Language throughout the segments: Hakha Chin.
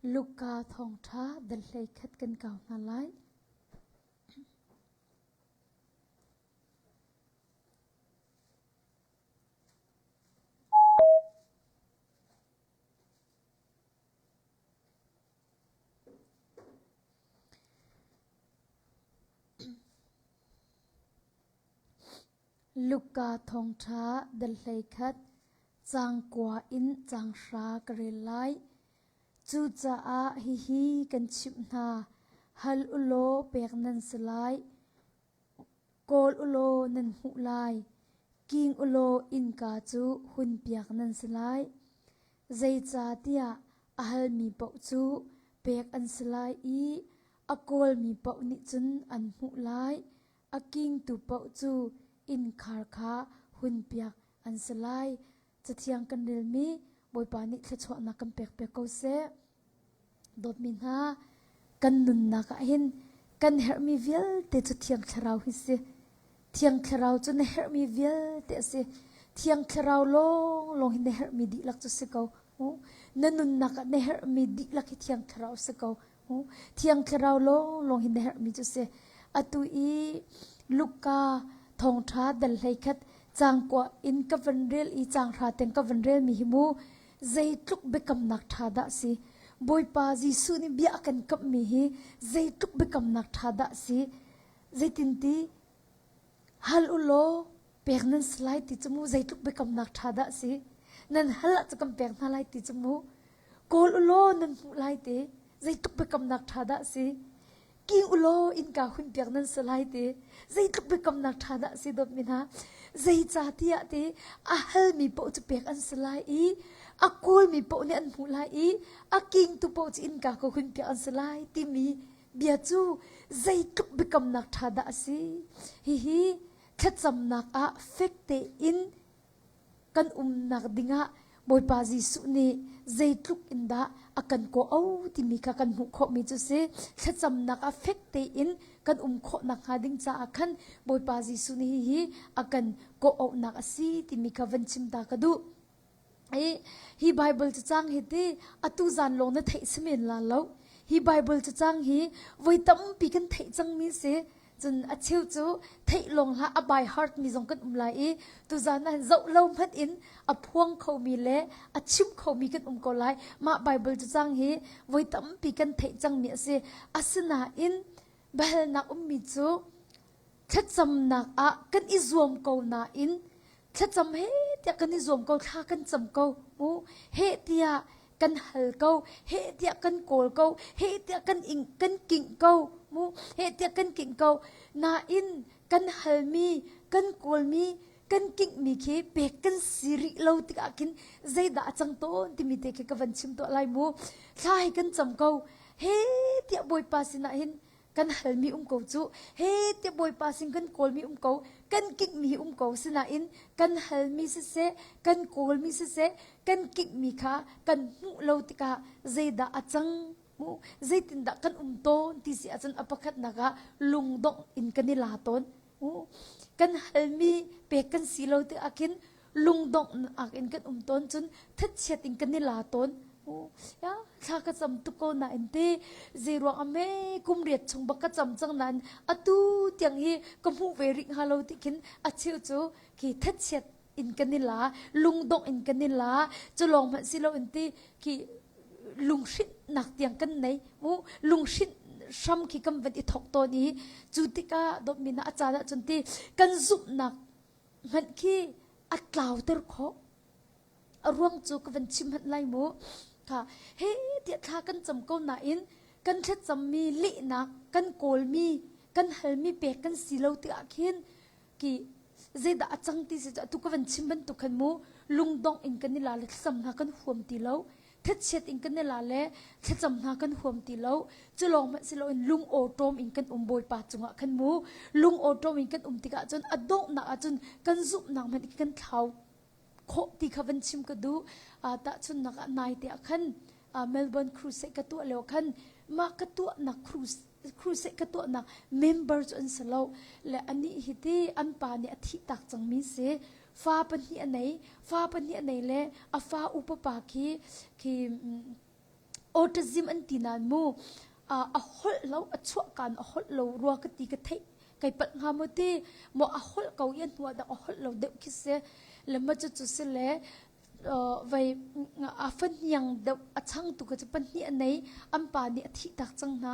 Luka thawngṭha dal 11 kan kau hna lai. Luka thawngṭha dal 11 caang kua in caang hra ka rel lai. Cucaah hihi kan chimh hna, hal u law pek nan si lai, kawl u law nan hmuh lai, king u law innka cu hunpiak nan si lai. Zeicahtiah a halmi paoh cu pek an si lai i a kawlmi paoh nih cun an hmuh lai. A kingtu paoh cu innkhar kha hunpiak an si lai. Cathiang kan relmi Bawipa nih thluachuahnak kan pek piak ko seh. Dawtmi hna, kan nunnak ah hin kan herhmi vialte cu Thiang Thlarau hi si. Thiang Thlarau cu na herhmi vialte a si. Thiang Thlarau lawnglawng hi na herhmi dihlak cu si ko. Na nunnak ah na herhmi dihlak hi Thiang Thlarau si ko. Thiang Thlarau lawnglawng hi na herhmi cu si. Atu i Luka thawngṭha dal 11 caang kua in ka van rel i caang hra tiang ka van relmi hi mu zeitluk biakamnak ṭha dah si. Bawipa Jesuh nih bia a kan kamhmi hi zeitluk biakamnak ṭha dah si. Zeitinti hal u law pek nan si lai ti cu mu zeitluk biakamnak ṭha dah si. Nan hal ah cu kan pek hna lai ti cu mu. Kawl u law nan hmuh lai ti zeitluk biakamnak ṭha dah si. King u law innka hunpiak nan si lai ti zeitluk biakamnak ṭha dah si dawtmi hna. Zeicahtiah ti a halmi paoh cu pek an si lai i a kawlmi paoh nih an hmuh lai i a kingtu paoh cu innka ka hunpiak an si lai timi bia cu zeitluk biakamnak ṭha dah a si. Hihi thlacamnak ah fek tein kan umnak dingah Bawipa Jesuh nih zeitluk in dah a kan kawh timi kha kan hmuh khawhmi cu si. Thlacamnak ah fek tein kan um khawh nakhnga ding caah khan Bawipa Jesuh nih hihi a kan kawh-auhnak a si timi kha van chim ta ka duh. I hi Bible cacang hi ti atu zan lawng na theih si men la lo. Hi Bible cacang hi voi tampi kan theih cangmi si. Cun a cheu cu theih lawng hlah a by heart mi zong kan um lai i tuzan ah zoh lo hmanh in a phuang khomi le a chim khomi kan um ko lai. Mah Bible cacang hi voi tampi kan theih cangmi a si. Asinain biahalnak ummi cu thlacamnak ah kan i zuam ko nain thlacam he tiah kan i zuam ko thla kan cam ko mu heh tiah kan hal ko heh tiah kan kawl ko heh tiah kan ing kan kingh ko mu heh tiah kan kingh ko nain kan halmi kan kawlmi kan kinghmi khi pek kan si rih lo tikah khin zeidah a cang tawn timi te khi ka van chim tuah lai mu thla hi kan cam ko he tiah bawipa sinah hin kan halmi um ko cu he tiah bawipa sin kan kawlmi um ko kan kinghmi um ko sinain kan halmi siseh kan kawlmi siseh kan kinghmi kha kan hmuh lo tikah zeidah a cang mu zeitindah kan um tawn ti si ahcun a pakhatnak ah lungdongh in kan i la tawn mu kan halmi pek kan si lo tikah khin lungdonghnak in kan um tawn cun thatchiat in kan i la tawn ya thla ka cam tuk ko nain te zei ruang ah me kum riat chung bak ka cam cang nain atu tiang hi ka hmuh ve rih hnga lo ti khin a cheu cu khi thatchiat in kan i la lungdongh in kan i la cu lawng hmanh si lo in ti khi lunghrinhnak tiang kan nei mu lunghrinh hram khi kan van i thok tawn i cu tikah dawtmi na a caan ah cun ti kan zumhnak hmanh khi a tlauter khawh. A ruang cu ka van chim hmanh lai mu. Kha he tiah thla kan cam ko nain kan thlacammi lehnak kan kawlmi kan halmi pek kan si lo tikah khin ki zeidah a cang ti si cu atu ka van chim bantuk khan mu lungdongh in kan i la le thlacam hna kan huam ti lo Thlachiat in kan i la le thlacam hna kan huam ti lo. Cu lawng hmanh si loin lung awṭawm in kan um Bawipa cungah khan mu. Lung awṭawm in kan um tikah cun a donghnak ah cun kan zumhnak hmanh kan thlau khawh ti kha van chim ka duh. Uh, tahchunhnak ah naite ah khan uh, Melbourne Crusade ka tuah lio khan mah ka tuahnak crusade ka tuahnak member cu an si lo le anih hi ti an pa nih a thih tak cangmi si fa pahnih a nei fa pahnih a nei le a fa upa pa khi khi mm, Autism an ti nain mu a holh lo a chuah kaan a holh lo rua ka ti ka theih kai palh hnga maw ti maw a holh ko i a hnu ah dah a holh lo deuh khi si le ma cu cu si le vei a fahniang deuh a changtu kha cu pahnih a nei an pa nih a thih tak cang hna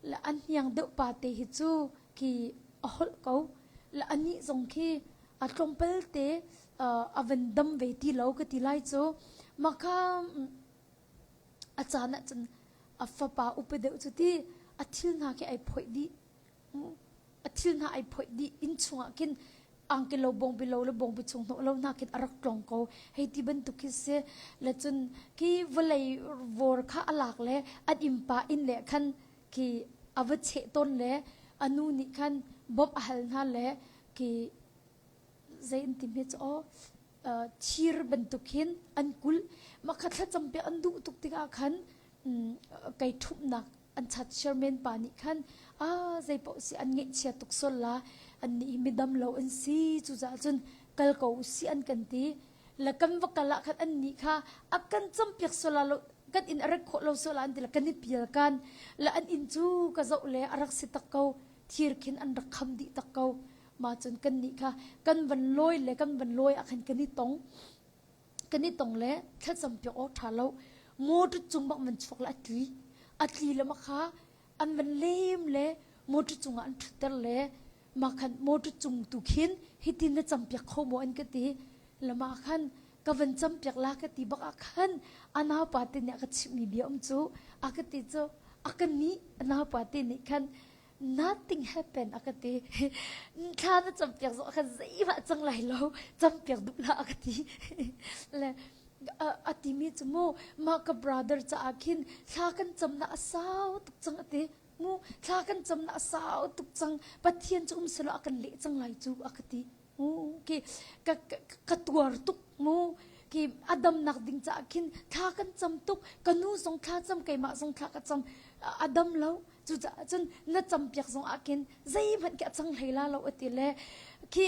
le an hniang deuh pa te hi cu khi a holh ko le anih zong khi a tlawmpal te a van dam ve ti lo ka ti lai cu mah kha a caan ah cun a fapa upa deuh cu ti a thil hna khi ai phoih dih a thil hna ai phoih dih inn chungah khin angki lo bawngbi lo le bawngbi chung hnawh lo hna khin a rak tlong ko hei ti bantuk khi si le cun khi vawlei vor kha a lak le an innpa inn le khan khi a va cheh tawn le a nu nih khan bawmh a hal hna le khi zei an ti hme cu aw thir bantuk hin an kulh mah kha thlacam piak an duh tuk tikah khan kei ṭhumhnak an chat chairman pa nih khan a zei paoh si an ngeihchia tuk sol la an nih hi midam lo an si cucaah cun kal ko si an kan ti le kan va kal ah khan an nih kha a kan campiak sola lo kan inn a rak khawh lo sola an ti le kan i pial kan le an inn cu ka zoh le a rak si tak ko thir khin an rak kham dih tak ko ma cun kan nih kha kan van lawi le kan van lawi ah khan kan i tong kan i tong le thlacam piak awk ṭha lo motor cung bak man chuak le a tli a tli le ma kha an van lem le motor cungah an ṭhutter le ma khan motor cung tu khin hitin na campiak kho maw an ka ti le ma khan ka van campiak la ka ti bak ah khan a naupa te nih a ka chimhmi bia um cu a ka ti cu a ka nih a naupa te nih khan nothing happen a ka ti thla na campiak zong khan zeihmah cang lai lo campiak duh hlah a ka ti le a timi cu mu mah ka brother caah khin thla kan camnak a sau tuk cang a ti mu thla kan camnak a sau tuk cang pathian cu um selaw a kan leh cang lai cu a ka ti mu ki ka ka tuar tuk mu ki a damnak ding caah khin thla kan cam tuk ka nu zong thla cam keimah zong thla ka cam a dam lo Cucaah cun na campiak zong ah khin zeihmanh khi a cang hlei la lo a ti le khi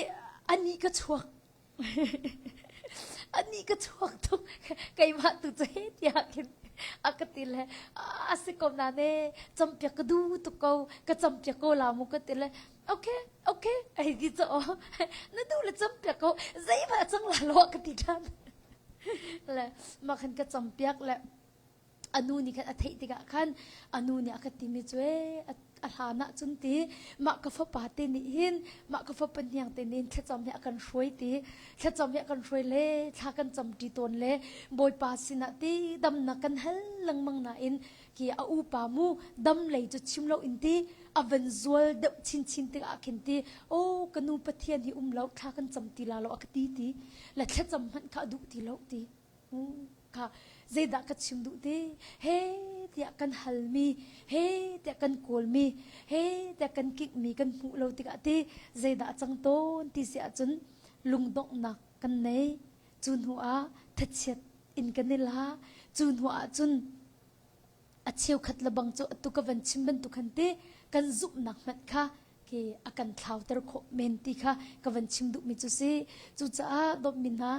ani ka chuak ani ka chuak tuk keimah tu cu he tiah khin a ka ti le a si ko na ne campiak ka du tuk ko ka campiak ko la mu ka ti le okay okay ai ti cho na du le campiak ko zeihmanh a cang la lo ka ti ṭhan le mah khan ka campiak le a nu nih khan a theih tikah khan a nu nih a ka timi cu ee a hlan ah cun ti mah ka fapa te nih hin mah ka fapa hniang te nih hin thlacam hi a kan hruai ti thlacam hi a kan hruai le thla kan cam ṭi tawn le bawipa sinah ti damnak kan hal lengmang nain ki a upa mu dam lei cu chim lo in ti a van zual deuh chinchin tikah khin ti aw ka nu pathian hi um lo thla kan cam ti la lo a ka ti ti le thlacam hmanh kha a duh ti lo ti Kha zeidah ka chim duh ti? He tiah kan halmi, he tiah kan kawlmi, he tiah kan kikmi kan hmuh lo tikah ti zeidah a cang tawn ti si ahcun lungdonghnak kan nei. Cu hnu ah thachiat in kan i la. Cu hnu ah cun a cheukhat lebang cu atu ka van chim bantuk khan ti kan zumhnak hmanh kha khi a kan thlauter khawh men ti kha ka van chim duhmi cu si. Cucaah dawtmi hna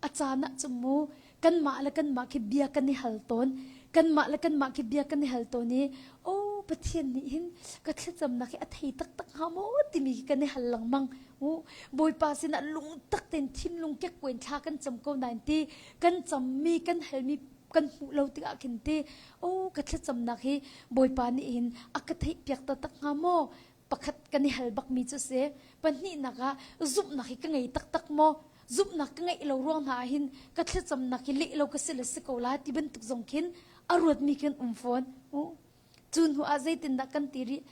A caan ah cun mu kanmah le kanmah khi bia kan i hal tawn. Kanmah le kanmah khi bia kan i hal tawn i aw Pathian nih hin ka thlacamnak hi a thei taktak hnga maw timi khi kan i hal lengmang. U Bawipa sinah lungtak tein thinlung kekkuai in thla kan cam ko nain ti kan cammi kan halmi kan hmuh lo tikah khin ti aw ka thlacamnak hi Bawipa nih hin a ka theihpiak taktak hnga maw pakhat kan i hal bakmi cu si pahnihnak ah zumhnak hi ka ngei taktak maw zumhnak ka ngeih lo ruang hna ah hin ka thlacamnak hi leh lo ka si le si ko la ti bantuk zong khin a ruatmi khin um fawn cu hnu ah zeitindah kan ti rih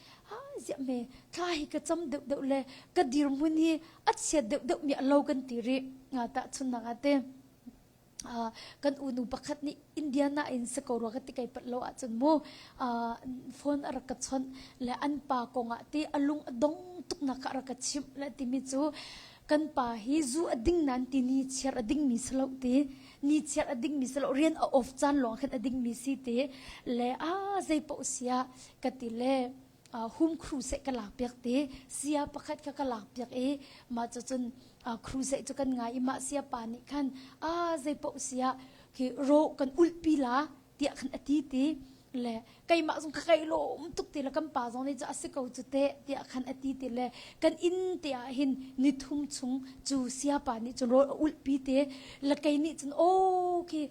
ziah me thla hi ka cam deuh deuh le ka dirhmun hi a chiat deuh deuh mi a lo kan ti rih nga tahchunnak ah te kan unu pakhat nih Indiana in si ko rua ka ti kai pat lo ahcun mu phone a rak ka chawnh le an pa kong ah ti a lung a dong tuk nak kha a rak ka chimh le timi cu kan pa hi zu a ding nan ti ni chiar a ding mi si lo ti ni chiar a ding mi si lo rian a off caan lawng khan a ding mi si ti le a zei paoh sia ka ti le hum crusade ka lak piak te sia pakhat kha ka lak piak i mah cu cun crusade cu kan ngai i mah sia pa nih khan a zei paoh sia khi ro kan ulh pi la. Tiah khan a ti ti le keimah zong ka kai lawm tuk ti le kan pa zong nih cu a si ko cu teh tiah khan a ti ti le kan inn te ah hin ni thum chung cu siapa nih cun rawl a ulhpi te le kei nih cun aw khi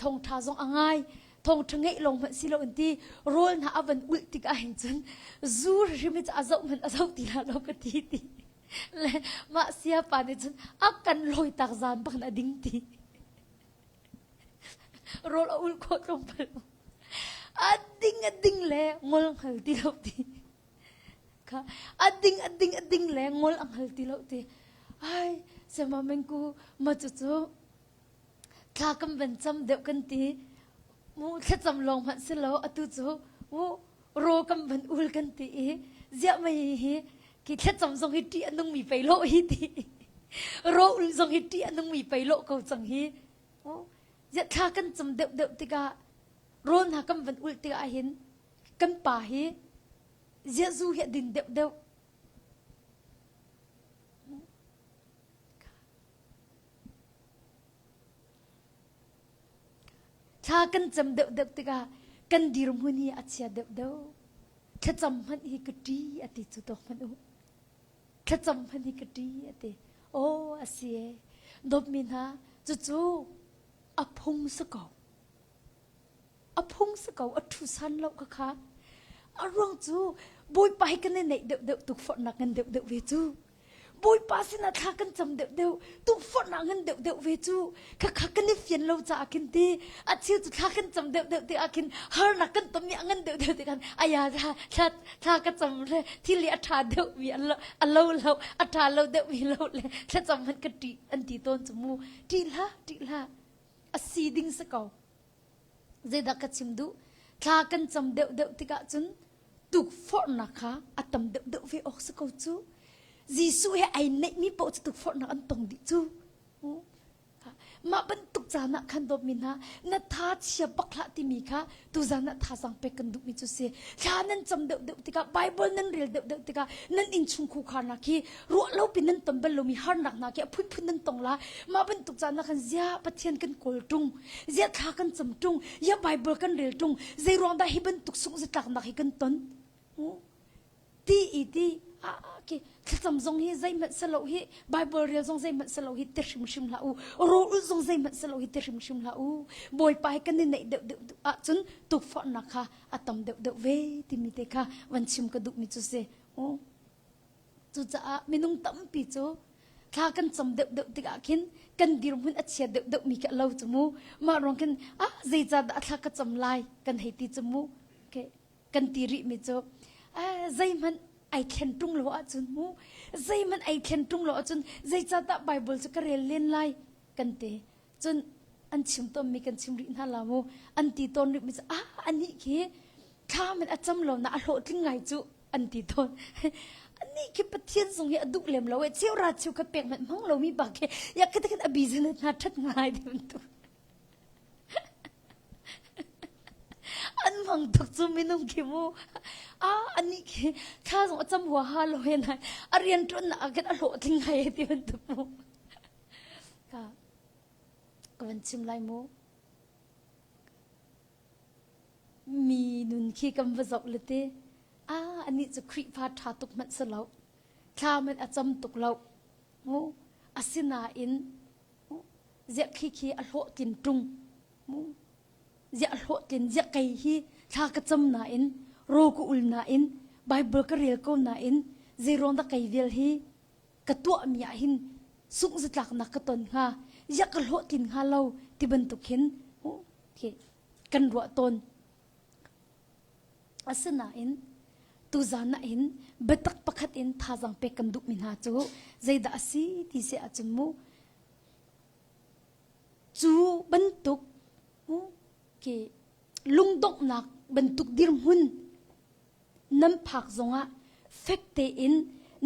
thawngṭha zong a ngai thawngṭha ngeih lawng hmanh si lo in ti rawl hna a van ulh tik ah hin cun zu hrim hi cu a zoh hmanh a zoh ti la lo ka ti ti le mah siapa nih cun a kan lawi tak zan bak a ding ti Rawl a ul khawh tlawmpal. A ding a ding le ngol hngal ti lo ti. Kha a ding a ding a ding le ngol a hngal ti lo ti. Ai sema mengku ma cu cu thla kan van cam deuh kan ti. Mu thlacam lawng hmanh si lo atu cu mu ro kan van ul kan ti i ziah mei hi khi thlacam zong hi ṭih a nungmi pei lawh hi ti ro ul zong hi ṭih a nungmi pei lawh ko cang hi ziah thla kan cam deuh deuh tikah rawl hna kan van ulh tikah hin kan pa hi ziah zu hi a din deuh deuh Thla kan cam deuhdeuh tikah kan dirhmun hi a chia deuhdeuh. Thlacam hmanh hi ka ṭi a ti cu tawk hmanh u. Thlacam hmanh hi ka ṭi a ti. Aw a si e. Dawtmi hna, cucu a phung si ko. A phung si ko, a ṭhu san lo kha kha. A ruang cu Bawipa hi kan i neih deuhdeuh tukforhnak ngan deuhdeuh ve cu. Bawipa sinah thla kan cam deuhdeuh, tukforhnak ngan deuhdeuh ve cu. Khakha kan i fian lo caah khin ti, a cheu cu thla kan cam deuhdeuh ti ah khin harnak kan ton mi a ngan deuhdeuh ti khan aya thla thla thla ka cam le thil hi a ṭha deuh mi a lo a lo lo a ṭha lo deuh mi lo le thlacam hmanh ka ṭih an ti tawn cu mu ṭih hlah ṭih hlah a si ding si ko. Zeidah ka chim duh? Thla kan cam deuhdeuh tikah cun tukforhnak kha a tam deuhdeuh ve awk si ko cu. Jesuh he ai neihmi paoh cu tukforhnak an tong dih cu. Mah bantuk caan ah khan dawtmi hna na tha chia bak hlah timi kha tuzan ah thazaang pek kan duhmi cu si. Thla nan cam deuhdeuh tikah Bible nan rel deuhdeuh tikah nan innchung khuakharnak hi ruah lopi nan ton bal lomi harnak hna khi a phunphun nan tong la. Mah bantuk caan ah khan ziah Pathian kan kawl ṭung ziah thla kan cam ṭung ziah Bible kan rel ṭung zei ruang dah hi bantuk sungh-zatlaknak hi kan ton ti i ti ah khi thlacam zong hi zeihmanh si lo hi Bible rel zong zeihmanh si lo hi ti hrimhrim hlah u rawl zong zeihmanh si lo hi ti hrimhrim hlah u Bawipa hi kan i neih deuh deuh ahcun tukforhnak kha a tam deuh deuh ve timi te kha van chim ka duhmi cu si Cucaah minung tampi cu thla kan cam deuhdeuh tikah khin kan dirhmun a chia deuhdeuh mi khi a lo cu mu. Mah ruang khin ah zeicahdah a thla ka cam lai kan hei ti cu mu. Okay. Kan ti rih mi cu ah, zeihmanh ai thlen ṭung lo ahcun mu zeihmanh ai thlen ṭung lo ahcun zeicahdah Bible cu ka rel len lai kan ti. Cun an chim tawnmi kan chim rih hna la mu. An ti tawn rih mi cu ah anih khi thla men a cam lo na a hlawhtling ngai cu an ti tawn. Anih khi Pathian zong hi a duh lem lo e cheu ra cheu khat pek hmanh hmang lomi bak khi ya khi khin a business hna that ngai ti bantuk. An hmang tuk cu minung khi mu. Ah anih khi thla zong a cam huaha lo he nai a rian ṭuannak ah khin a hlawhtling ngai e ti bantuk mu. Ka ka van chim lai mu. Mi nun khi kan va zoh le te ah anih cu Khrihfa ṭha tuk hmanh si lo. Thla hmanh a cam tuk lo. Mu asinain ziah khi khi a hlawhtlin ṭung. Mu ziah a hlawhtlin ziah kei hi thla ka cam nain ro ka ul nain Bible ka rel ko nain zeiruang dah kei vial hi ka tuahmi ah hin sungh-zatlaknak ka ton hnga ziah ka hlawhtlin hnga lo ti bantuk hin kan ruah tawn. Asinain tuzan ah hin biatak pakhat in thazaang pek kan duhmi hna cu zeidah a si ti si ahcun mu cu bantuk khi lungdonghnak bantuk dirhmun nan phak zongah fek tein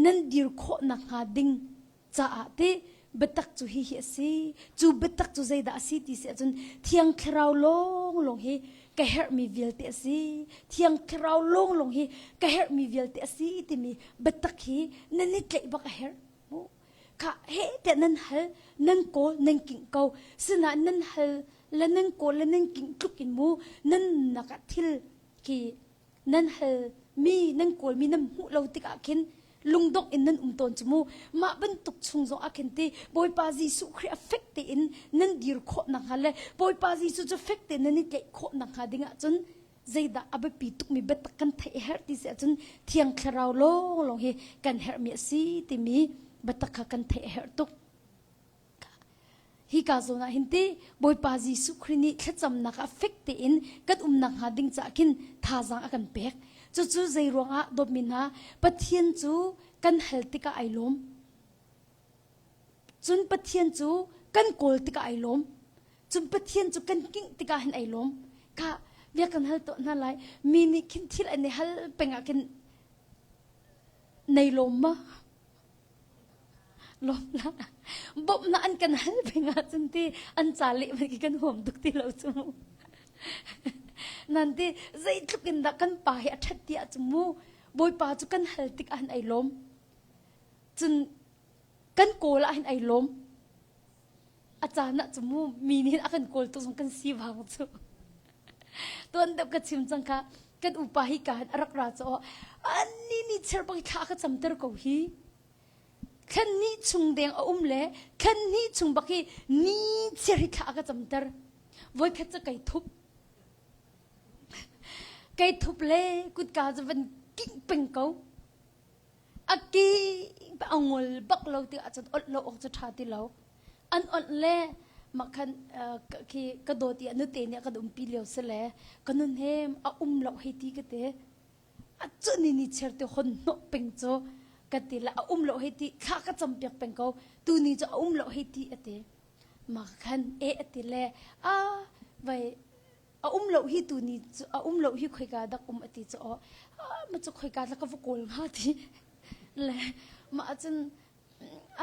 nan dir khawh nakhnga ding caah ti biatak cu hihi a si. Cu biatak cu zeidah a si ti si ahcun Thiang Thlarau lawnglawng hi ka herhmi vialte a si. Thiang Thlarau lawnglawng hi ka herhmi vialte a si timi biatak hi nan i tlaih bak a herh. Kha he tiah nan hal, nan kawl, nan kingh ko. Sinain nan hal. Le nan kawl le nan king tluk in mu nan nak ah thil khi nan hal mi nan kawl mi nan hmuh lo tikah khin lungdongh in nan um tawn cu mu. Mah bantuk chung zong ah khin ti Bawipa Jesuh Khrih a fek tein nan dir khawh nakhnga le Bawipa Jesuh cu fek tein nan i tlaih khawh nakhnga ding ahcun zeidah a biapi tukmi biatak kan theih a herh ti si ahcun Thiang Thlarau lawnglawng hi kan herhmi a si timi biatak kha kan theih a herh tuk. Hika zawn ah hin ti Bawipa Jesuh Khrih nih thlacamnak ah fek tein kan umnak hnga ding caah khin thazaang a kan pek. Cucu zei ruangah dawtmi hna Pathian cu kan hal tikah ai lawm. Cun Pathian cu kan kawl tikah ai lawm. Cun Pathian cu kan kingh tikah hin ai lawm. Kha bia kan hal tuah hna lai. Mi nih khin thil an i hal peng ah khin nei lawm ma? Lawm lah. Bawmhnak an kan hal peng ahcun ti an ca leh man khi kan huam tuk ti lo cu mu. Nan ti zeitluk in dah kan pa hi a ṭhat ti ahcun mu Bawipa cu kan hal tik ah hin ai lawm. Cun kan kawl ah hin ai lawm. A caan ah cu mu mi nih a kan kawl tuk zong kan si vang cu. Tuan deuh ka chim cang kha kan upa hi ka hin a rak ra cu an ni ni cher bak thla ka camter ko hi. Thlan ni chung deng a um le thlan ni chung bak hi ni chiar hi thla ka camter. Voikhat cu kai thup. Kai thup le kutka cu van king peng ko. A ki a ngol bak lo ti ahcun olh lo awk cu ṭha ti lo. An olh le mah khan khi ka dawt i a nute nih a kan umpi lio si le ka nun he a um lo hei ti ka ti. A cu ni ni chiar ti hon hnawh peng cu ka ti le a um lo hei ti thla ka cam piak peng ko tu ni cu a um lo hei ti a ti. Mah khan e a ti le a vai a um lo hi tu ni cu a um lo hi khoika dak um ati cu aw ma cu khoika la ka va kawl hnga ti le mah cun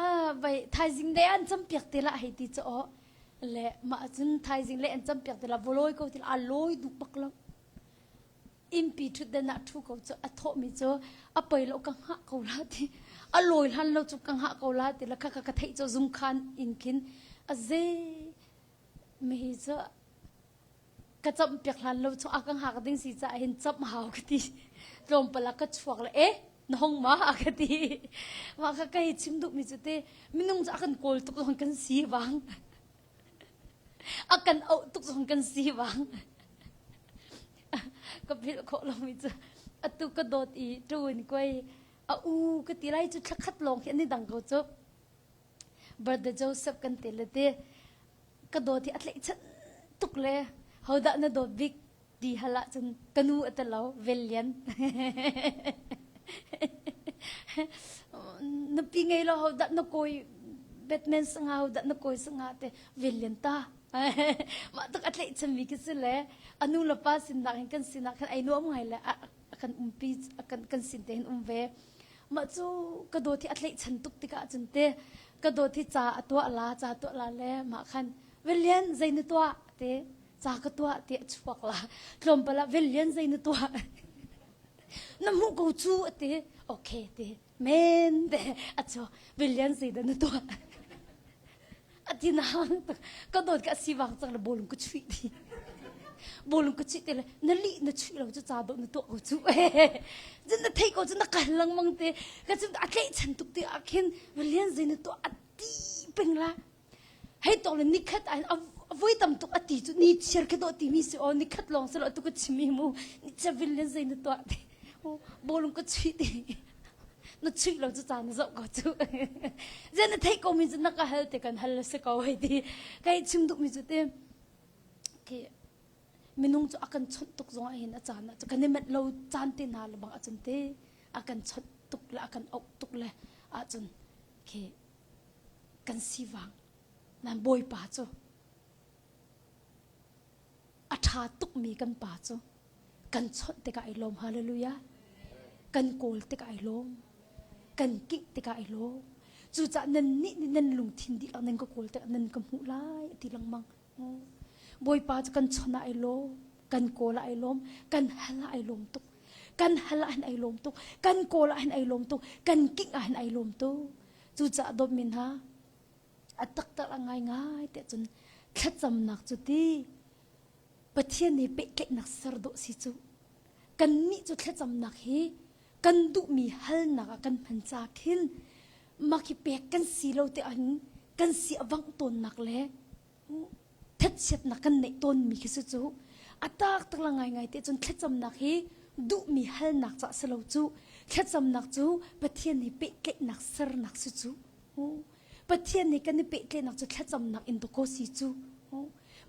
a vai thaizing le an cam piak te la hei ti cu aw le mah cun thaizing le an cam piak te la volawi ko ti la a lawi duh bak lo innpi ṭhutden ah ṭhu ko cu a thawhmi cu a poi lo ka hngah ko la ti a lawi hlan lo cu ka hngah ko la ti la kha ka theih cu zungkhan in khin a ze mi cu ka camh piak hlan lo chung a ka hngak ding si caah hin camh hau ka ti tlawmpal ah ka chuak le eh na hong ma a ka ti mah kha ka hei chim duhmi cu te minung cu a kan kawl tuk zong kan si bang a kan auh tuk zong kan si bang ka philh khawh lomi cu atu ka dawt i ṭuin kuai a u ka ti lai cu thlakhat lawng khi an i dang ko cu Brother Joseph kan te le te ka dawt hi a tlaihchan tuk le hodah na dawt bik ti hal ahcun ka nu a telo Vellian nupi ngei lo hodah na kawi Batman sanga hodah na kawi sanga te Vellian ta mah tuk a tlaihchan mi khi si le a nu le pa sinnak hin kan sinak khan ai nuam ngai le a kan umpi kan kan sin te hin um ve Mah cu ka dawt hi a tlaihchan tuk tikah cun te ka dawt hi ca a tuah la ca tuah la le mah khan Velian zei na tuah te ca ka tuah ti a chuak la tlawmpal ah Velian zei na tuah na hmuh ko cu a ti okay ti men te a chuak Velian zei dah na tuah a ti nang ka dawt ka si wang cang le bawlung ka chuih ti bawlung ka chuih te le na lih na chuih lo cu ca dawh na tuah ko cu cun na theih ko cu na kal lengmang te ka cu a tlaihchan tuk ti ah khin lian zei na tuah a ti peng la hei tawk le nikhat ah voi tam tuk a ti cu ni chiar khi dawh timi si aw nikhat lawng si lo tu ka chim i mu ni chiar vil lian zei na tuah ti bawlung ka chuih ti na chuih lo cu caan na zoh ko cu zan na theih ko mi cu na ka hal te kan hal si ko hei ti kai chim duh mi cu te khi minung cu a kan chawnh tuk zong ah hin a caan ah cu kan i manh lo caan te hna le bang ahcun te a kan chawnh tuk le a kan auh tuk le ahcun khi kan si vang nan bawipa cu A ṭha tukmi kan Pa cu kan chawnh tikah ai lawm. Hallelujah. Kan kawl tikah ai lawm. Kan kingh tikah ai lawm. Cucaah nannih nih nan lungthin dihlak nan ka kawl tikah nan ka hmuh lai a ti lengmang. Bawipa cu kan chawnh ah ai lawm. Kan kawl ah ai lawm. Kan hal ah ai lawm tuk. Kan hal ah hin ai lawm tuk. Kan kawl ah hin ai lawm tuk. Kan kingh ah hin ai lawm tuk. Cucaah dawtmi hna, a taktak a ngaingai tiah cun. Thlacamnak cu ti Pathian he pehtlaihnak ser dawh si cu. Kannih cu thlacamnak hi kan duhmi halnak ah kan hman ca khin mah khi pek kan si lo te ahhin kan si a vangh tawnnak le thatchiatnak kan neih tawnmi khi si cu a taktak la ngaingai te cun thlacamnak hi duhmi halnak cah si lo cu thlacamnak cu Pathian he pehtlaihnak sernak si cu Pathian nih kan i pehtlaihnak cu thlacamnak in dawkaw si cu.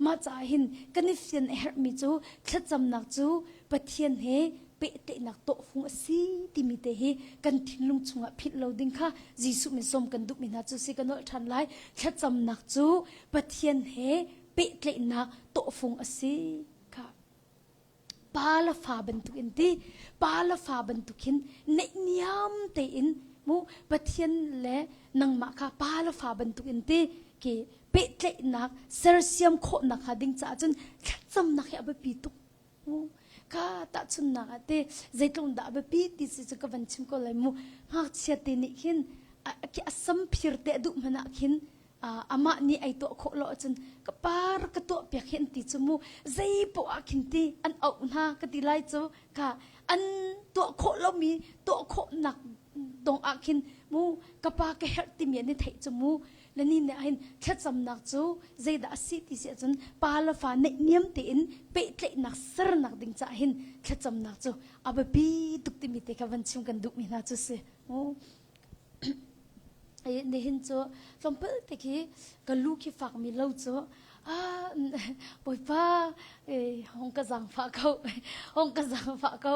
Mah caah hin kan i fian a herhmi cu thlacamnak cu Pathian he pehtlaihnak tawhfung a si timi te hi kan thinlung chungah philh lo ding kha Jesuh min sawm kan duhmi hna cu si ka nolh ṭhan lai. Thlacamnak cu Pathian he pehtlaihnak tawhfung a si kha. Pa le fa bantuk in ti pa le fa bantuk hin neihniam tein mu Pathian le nangmah kha pa le fa bantuk in ti ki pehtlaihnak sersiam khawhnak kha ding caah cun thlacamnak hi a biapi tuk mu ka tahchunnak ah te zeitluk dah a biapi ti si cu ka van chim ko lai mu ngakchia te nih khin a sam phir te a duh hmanh ah khin amah nih ai tuah khawh lo ahcun ka par ka tuah piak hi an ti cu mu zei poah ah khin ti an auh hna ka ti lai cu ka an tuah khawh lomi tuah khawhnak dong ah khin mu ka pa ka herh timi an i theih cu mu le ni nih hin thlacamnak cu zeidah a si ti si ahcun pa le fa neihniam tein pehtlaihnak sernak ding caah hin thlacamnak cu a biapi tuk timi te kha van chim kan duhmi hna cu si mu Nihin cu tlawmpal te khi ka lu khi fakmi lo cu ah Bawipa hong ka zaangfah ko hong ka zaangfah ko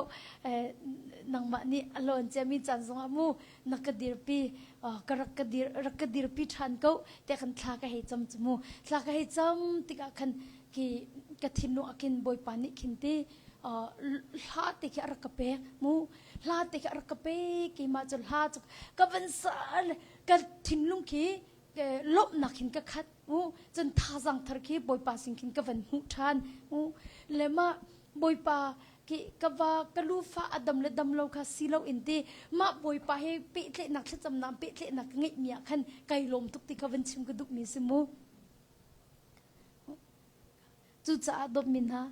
nangmah nih a lawn ciami caan zongah mu na ka dirpi ka rak ka dir rak ka dirpi ṭhan ko tiah khan thla ka hei cam cu mu thla ka hei cam tikah khan ki ka thinlung ah khin Bawipa nih khin ti hla te khi a rak ka pek mu hla te khi a rak ka pe keimah cu hla cu ka van sal ka thinlung khi lawmhnak hin ka khat mu cun thazang thar khi bawipa sin khin ka van hmuh ṭhan mu le mah bawipa ki ka va ka lu fa a dam le dam lo kha si lo in ti mah bawipa he pehtlaihnak thlacamnak pehtlaihnak ka ngeih mi ah khan kai lawm tuk ti kha van chim ka duh mi si mu Cucaah dawtmi hna,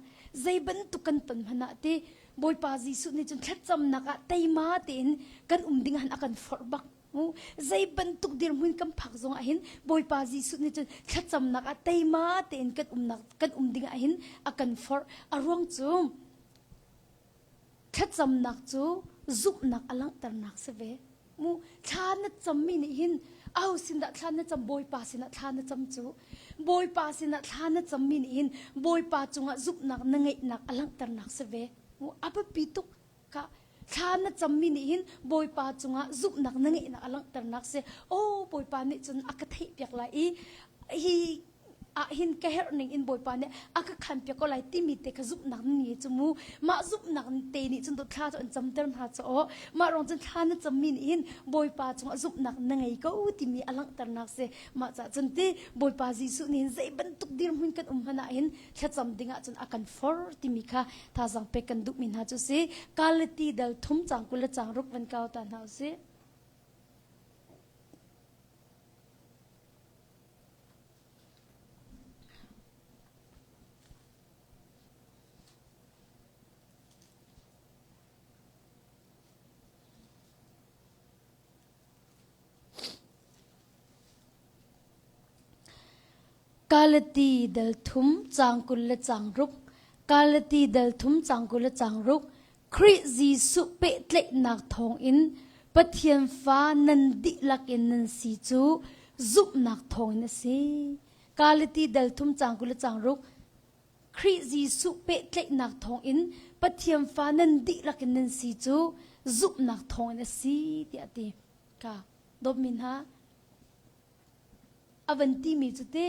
zei bantuk kan ton hmanh ah ti Bawipa Jesuh nih cun thlacamnak ah teima tein kan um ding han a kan forh bak. Zei bantuk dirhmun kan phak zong ah hin Bawipa Jesuh nih cun thlacamnak ah teima tein kan umnak kan um ding ah hin a kan forh. A ruang cu Thlacamnak cu zumhnak a langhternak si ve. Mu thla na cammi nih hin aho sin dah thla na cam Bawipa sinah thla na cam cu Bawipa sinah thla na cammi nih hin Bawipa cungah zumhnak na ngeihnak a langhternak si ve. Mu a biapi tuk ka thla na cammi nih hin Bawipa cungah zumhnak na ngeihnak a langhternak si. Aw Bawipa nih cun a ka theihpiak lai i hi ah hin ka herh ning in Bawipa nih a ka khan piak ko lai timi te kha zumhnak nan ngei cu mu mah zumhnak te nih cun thla cu an camter hna cu aw mah rong cun thla na cammi nih hin Bawipa cungah zumhnak na ngei ko timi a langhternak si mah cah cun ti Bawipa Jesuh nih hin zei bantuk dirhmun kan um hmanh ah hin thlacam ding ah cun a kan for timi kha thazang pek kan duhmi hna cu si Galati dal thum cang 20 le cang ruk van kau ta hna usih Galati dal thum cang 20 le cang ruk Galati dal thum cang 20 le cang ruk Khrih Jesuh pehtlaihnak thawngin Pathian fa nan dihlak in nan si cu zumhnak thawngin a si. Galati dal thum cang 20 le cang ruk Khrih Jesuh pehtlaihnak thawngin Pathian fa nan dihlak in nan si cu zumhnak thawngin a si tiah a ti. Ka dawtmi hna a van timi cu ti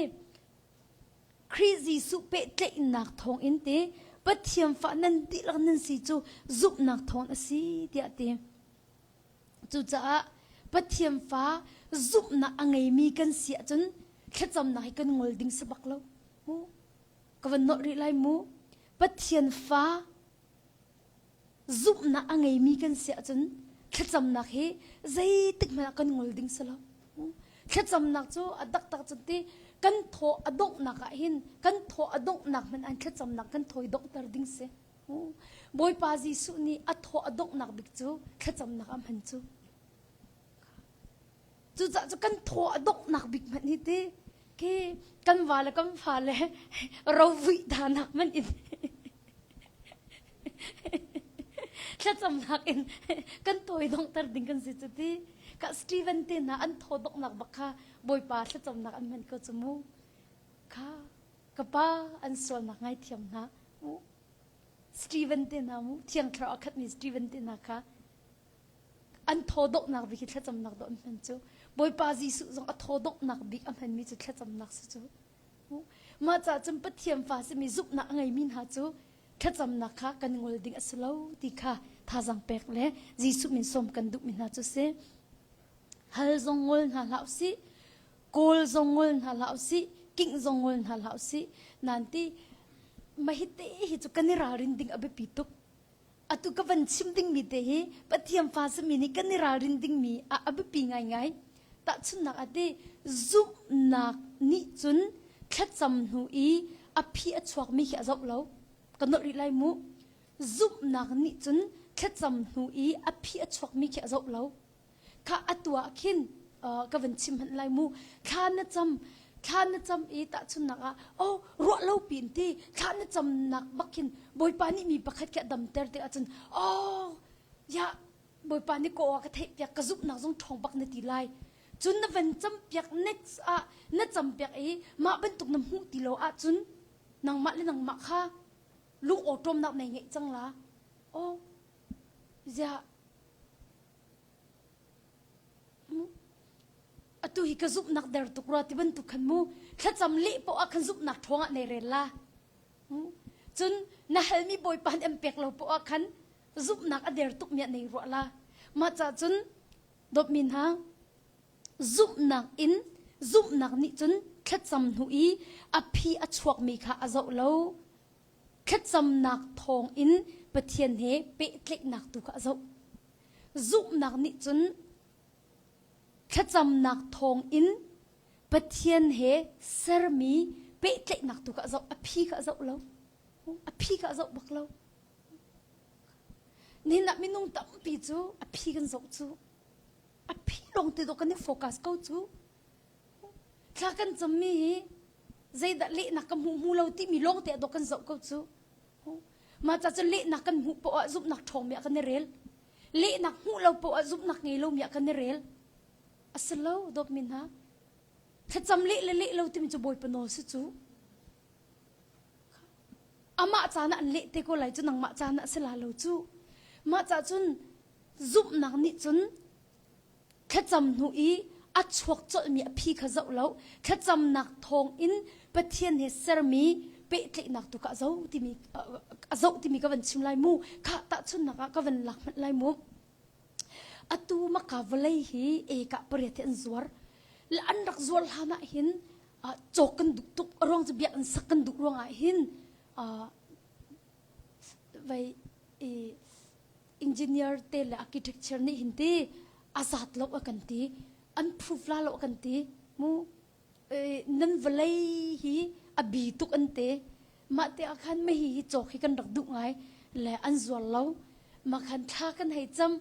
Khrih Jesuh pehtlaihnak thawngin te Pathian fa nan dihlak nan si cu zumhnak thawng a si tiah a ti. Cucaah Pathian fa zumhnak a ngeimi kan si ahcun thlacamnak hi kan ngol ding si bak lo. Mu ka van nolh rih lai mu. Pathian fa zumhnak a ngeimi kan si ahcun thlacamnak hi zeitik hmanh ah kan ngol ding si lo. Thlacamnak cu a taktak cun ti. Kan thaw a donghnak ah hin kan thaw a donghnak hmanh an thlacamnak kan thawi donghter ding si. Bawipa Jesuh nih a thaw a donghnak bik cu thlacamnak ah hman cu. Cucaah cu kan thaw a donghnak bik hmanh hi ti khi kan va le kan fa le rovuih danak hmanh in thlacamnak in kan tawi donghter ding kan si cu ti. Ka Steven te hna an thaw donghnak bak kha Bawipa thlacamnak an hman ko cu mu. Kha ka pa an sualnak ngaithiam hna mu. Steven te hna mu thiang thlarau a khatmi Steven te hna kha an thaw donghnak bik hi thlacamnak dawh an hman cu Bawipa Jesuh zong a thaw donghnak bik a hmanmi cu thlacamnak si cu. Mah caah cun Pathian fa simi zumhnak a ngeimi hna cu thlacamnak kha kan ngol ding a si lo ti kha thazaang pek le Jesuh min sawm kan duhmi hna cu si. Hal zong ngol hna hlah usih, kawl zong ngol hna hlah usih, kingh zong ngol hna hlah usih. Nan ti mahite hi cu kan i ralrin ding a biapi tuk. Atu ka van chim dingmi te hi Pathian fa simi nih kan i ralrin dingmi a a biapi ngaingai. Tahchunhnak ah ti zumhnak nih cun thlacam hnu i a phi a chuakmi khi a zoh lo. Ka nolh rih lai mu. Zumhnak nih cun thlacam hnu i a phi a chuakmi khi a zoh lo. Kha atu ah khin ka van chim hmanh lai mu. Thla na cam, thla na cam i tahchunhnak ah oh ruah lo piin ti thla na camnak bak khin Bawipa nih mi pakhat khi a damter ti ahcun oh ya Bawipa nih ka aw ka theih piak ka zumhnak zong ṭhawng bak na ti lai. Cun na van cam piak next ah na cam piak i mah bantuk na hmuh ti lo ahcun nangmah le nangmah kha lung awṭawmnak nei ngeih cang la. Oh ziah Atu hi ka zumhnak der tuk rua ti bantuk khan mu thlacam leh poah ah khan zumhnak ṭhawng ah nei rel la. Cun na halmi Bawipa nih an pek lo poah ah khan zumhnak a der tuk mi ah nei ruah la. Mah cah cun dawtmi hna zumhnak in zumhnak nih cun thlacam hnu i a phi a chuakmi kha a zoh lo. Thlacamnak thawng in Pathian he pehtlaihnak tu kha a zoh. Zumhnak nih cun thlacamnak thawng in Pathian he sermi pehtlaihnak tu kha a zoh. A phi kha a zoh lo. A phi kha a zoh bak lo. Nihin ah minung tampi cu a phi kan zoh cu. A phi lawng te dawh kan i focus ko cu. Thla kan cammi hi zeidah lehnak ka hmuh hmu lo timi lawng te ah dawh kan zoh ko cu. Mah ca cu lehnak kan hmuh poah ah zumhnak ṭhawngmi ah kan i rel. Lehnak hmuh lo poah ah zumhnak ngei lomi ah kan i rel. A si lo, dawtmi hna. Thlacam leh le leh lo timi cu Bawipa nawl si cu. Amah caan ah an leh te ko lai cu nangmah caan ah a si la lo cu. Mah ca cun zumhnak nih cun Thlacam hnu i a chuak colhmi a phi kha zoh lo, thlacamnak thawngin Pathian he sermi pehtlaihnak tu kha a zoh timi a zoh timi ka van chim lai mu. Khah tahchunhnak ah ka van lak hmanh lai mu. Atu maka vawlei hi eka pariat hi an zuar. Le an rak zuar hlan ah hin cawk kan duh tuk a ruang cu biakinn sak kan duh ruangah hin vai i engineer te le architecture nih hin ti a zat lo a kan ti an proof la lo a kan ti mu nan vawlei hi a bi tuk an te mah te ah khan mahi hi cawk hi kan rak duh ngai le an zuar lo mah khan thla kan hei cam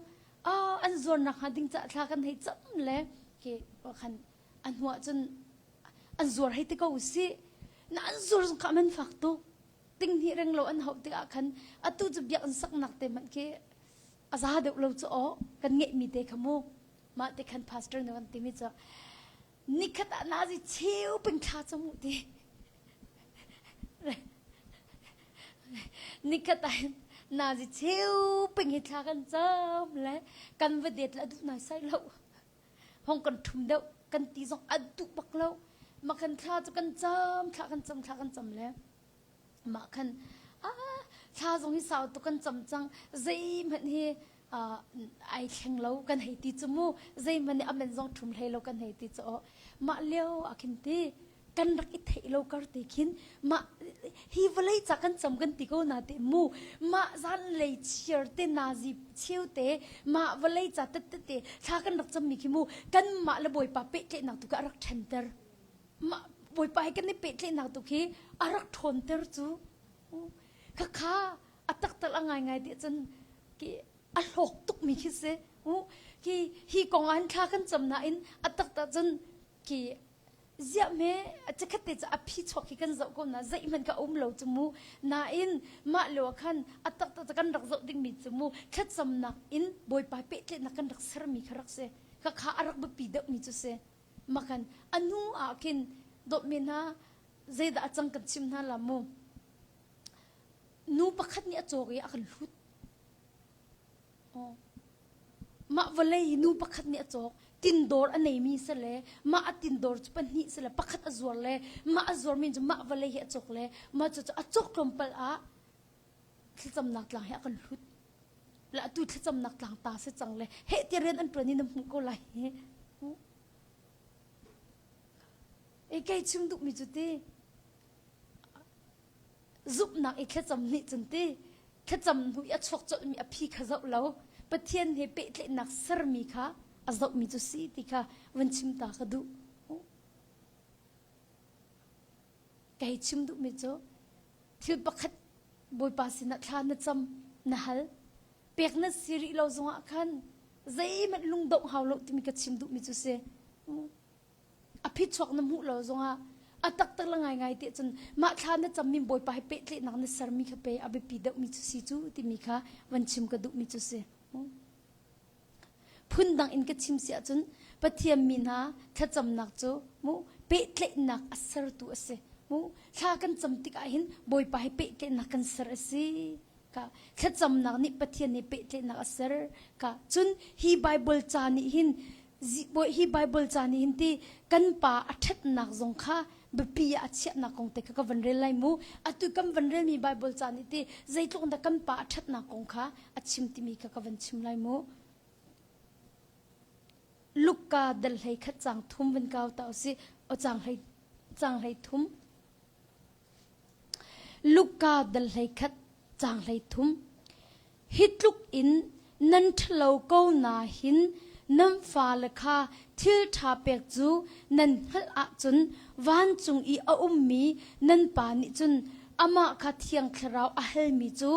a an zuar nak hnga ding ca thla kan hei cam le ke khan a hnuah cun an zuar hei ti ko si na an zuar zong kha man fak tuk Tinghnih renglo an hauh tikah khan atu cu biakinn saknak te hmanh khi a za deuh lo cu aw kan ngeihmi te kha mu mah te khan pastor nih kan timi cu nikhat ah nazi cheu ping thla cam u ti nikhat ah nazi cheu ping hi thla kan cam le kan va det le duh nai sai lo hong kan thum deuh kan ti zong a duh bak lo mah kan thla cu kan cam thla kan cam thla kan cam le mah khan ah thla zong hi sau tuk kan cam cang zeihmanh hi ai thleng lo kan hei ti cu mu zeihmanh nih amen zong thum hlei lo kan hei ti cu mah lio ah khin ti kan rak i theih lo kar te khin mah hi vawlei ca kan cam kan ti ko na te mu mah zan lei chiar te nazi cheu te mah vawlei ca tet te te thla kan rak cam mi khi mu kan mah le bawipa pehtlaihnak tu ka rak ṭhenter mah. Bawipa he kan i pehtlaihnak tu khi a rak ṭhawnter cu. Khakha a taktak a ngaingai ti cun ki a hlawk tukmi khi si. Khi hi kong ah hin thla kan cam nain a taktak cun khi ziah me chikhat te cu a phi chuak khi kan zoh ko na zeihmanh ka um lo cu mu nain mah lio ah khan a taktak kan rak zoh dingmi cu mu thlacamnak in Bawipa pehtlaihnak kan rak sermi kha rak si kha kha a rak biapi deuhmi cu si makhan a hnu ah khin dawtmi hna zeidah a cang kan chim hna la mu nu pakhat nih a cawk i a kan hlut Mah vawlei hi nu pakhat nih a cawk. Tindawr a neimi si le mah a tindawr cu pahnih si le pakhat a zuar le mah a zuarmi cu mah vawlei hi a cawk le mah cu a cawk tlawmpal ah thlacamnak tlang hi a kan hlut. Le atu thlacamnak tlang ta si cang le heh ti rian an ṭuan i na hmuh ko lai hi. E kei chim duhmi cu ti Zumhnak i thlacam nih cun ti thlacam hnu i a chuak colhmi a phi kha zoh lo Pathian he pehtlaihnak sermi kha a zohmi cu si ti kha van chim ta ka duh. Kei chim duhmi cu thil pakhat Bawipa sinah thla na cam na hal pek na si rih lo zongah khan zeihmanh lungdongh hau lo timi ka chim duhmi cu si. A phichuak na hmuh lo zongah a taktak le ngaingai ti cun mah thla na cammi Bawipa he pehtlaihnak na sermi kha pe a biapi deuhmi cu si cu timi kha van chim ka duhmi cu si. Phundang in ka chim si ahcun Pathian mi hna thlacamnak cu mu pehtlaihnak a sertu a si. Mu thla kan cam tikah hin Bawipa he pehtlaihnak kan ser a si. Ka thlacamnak nih Pathian nih pehtlaihnak a ser. Ka cun hi Bible ca nih hin hi Bible ca nih hin ti kan pa a ṭhatnak zong kha biapi ah a chiahnak kong te kha ka van rel lai mu. Atu kan van relmi Bible ca nih ti zeitluk dah kan pa a ṭhatnak kong kha a chim timi kha ka van chim lai mu. Luka dal hlei khat cang thum van kau ta usih. O cang hlei cang hlei thum. Luka dal hlei khat cang hlei thum. Hi tluk in nan ṭhalo ko na hin nan fale kha thil ṭha pek cu nan hngalh ahcun vancung i a ummi nan Pa nih cun amah kha Thiang Thlarau a halmi cu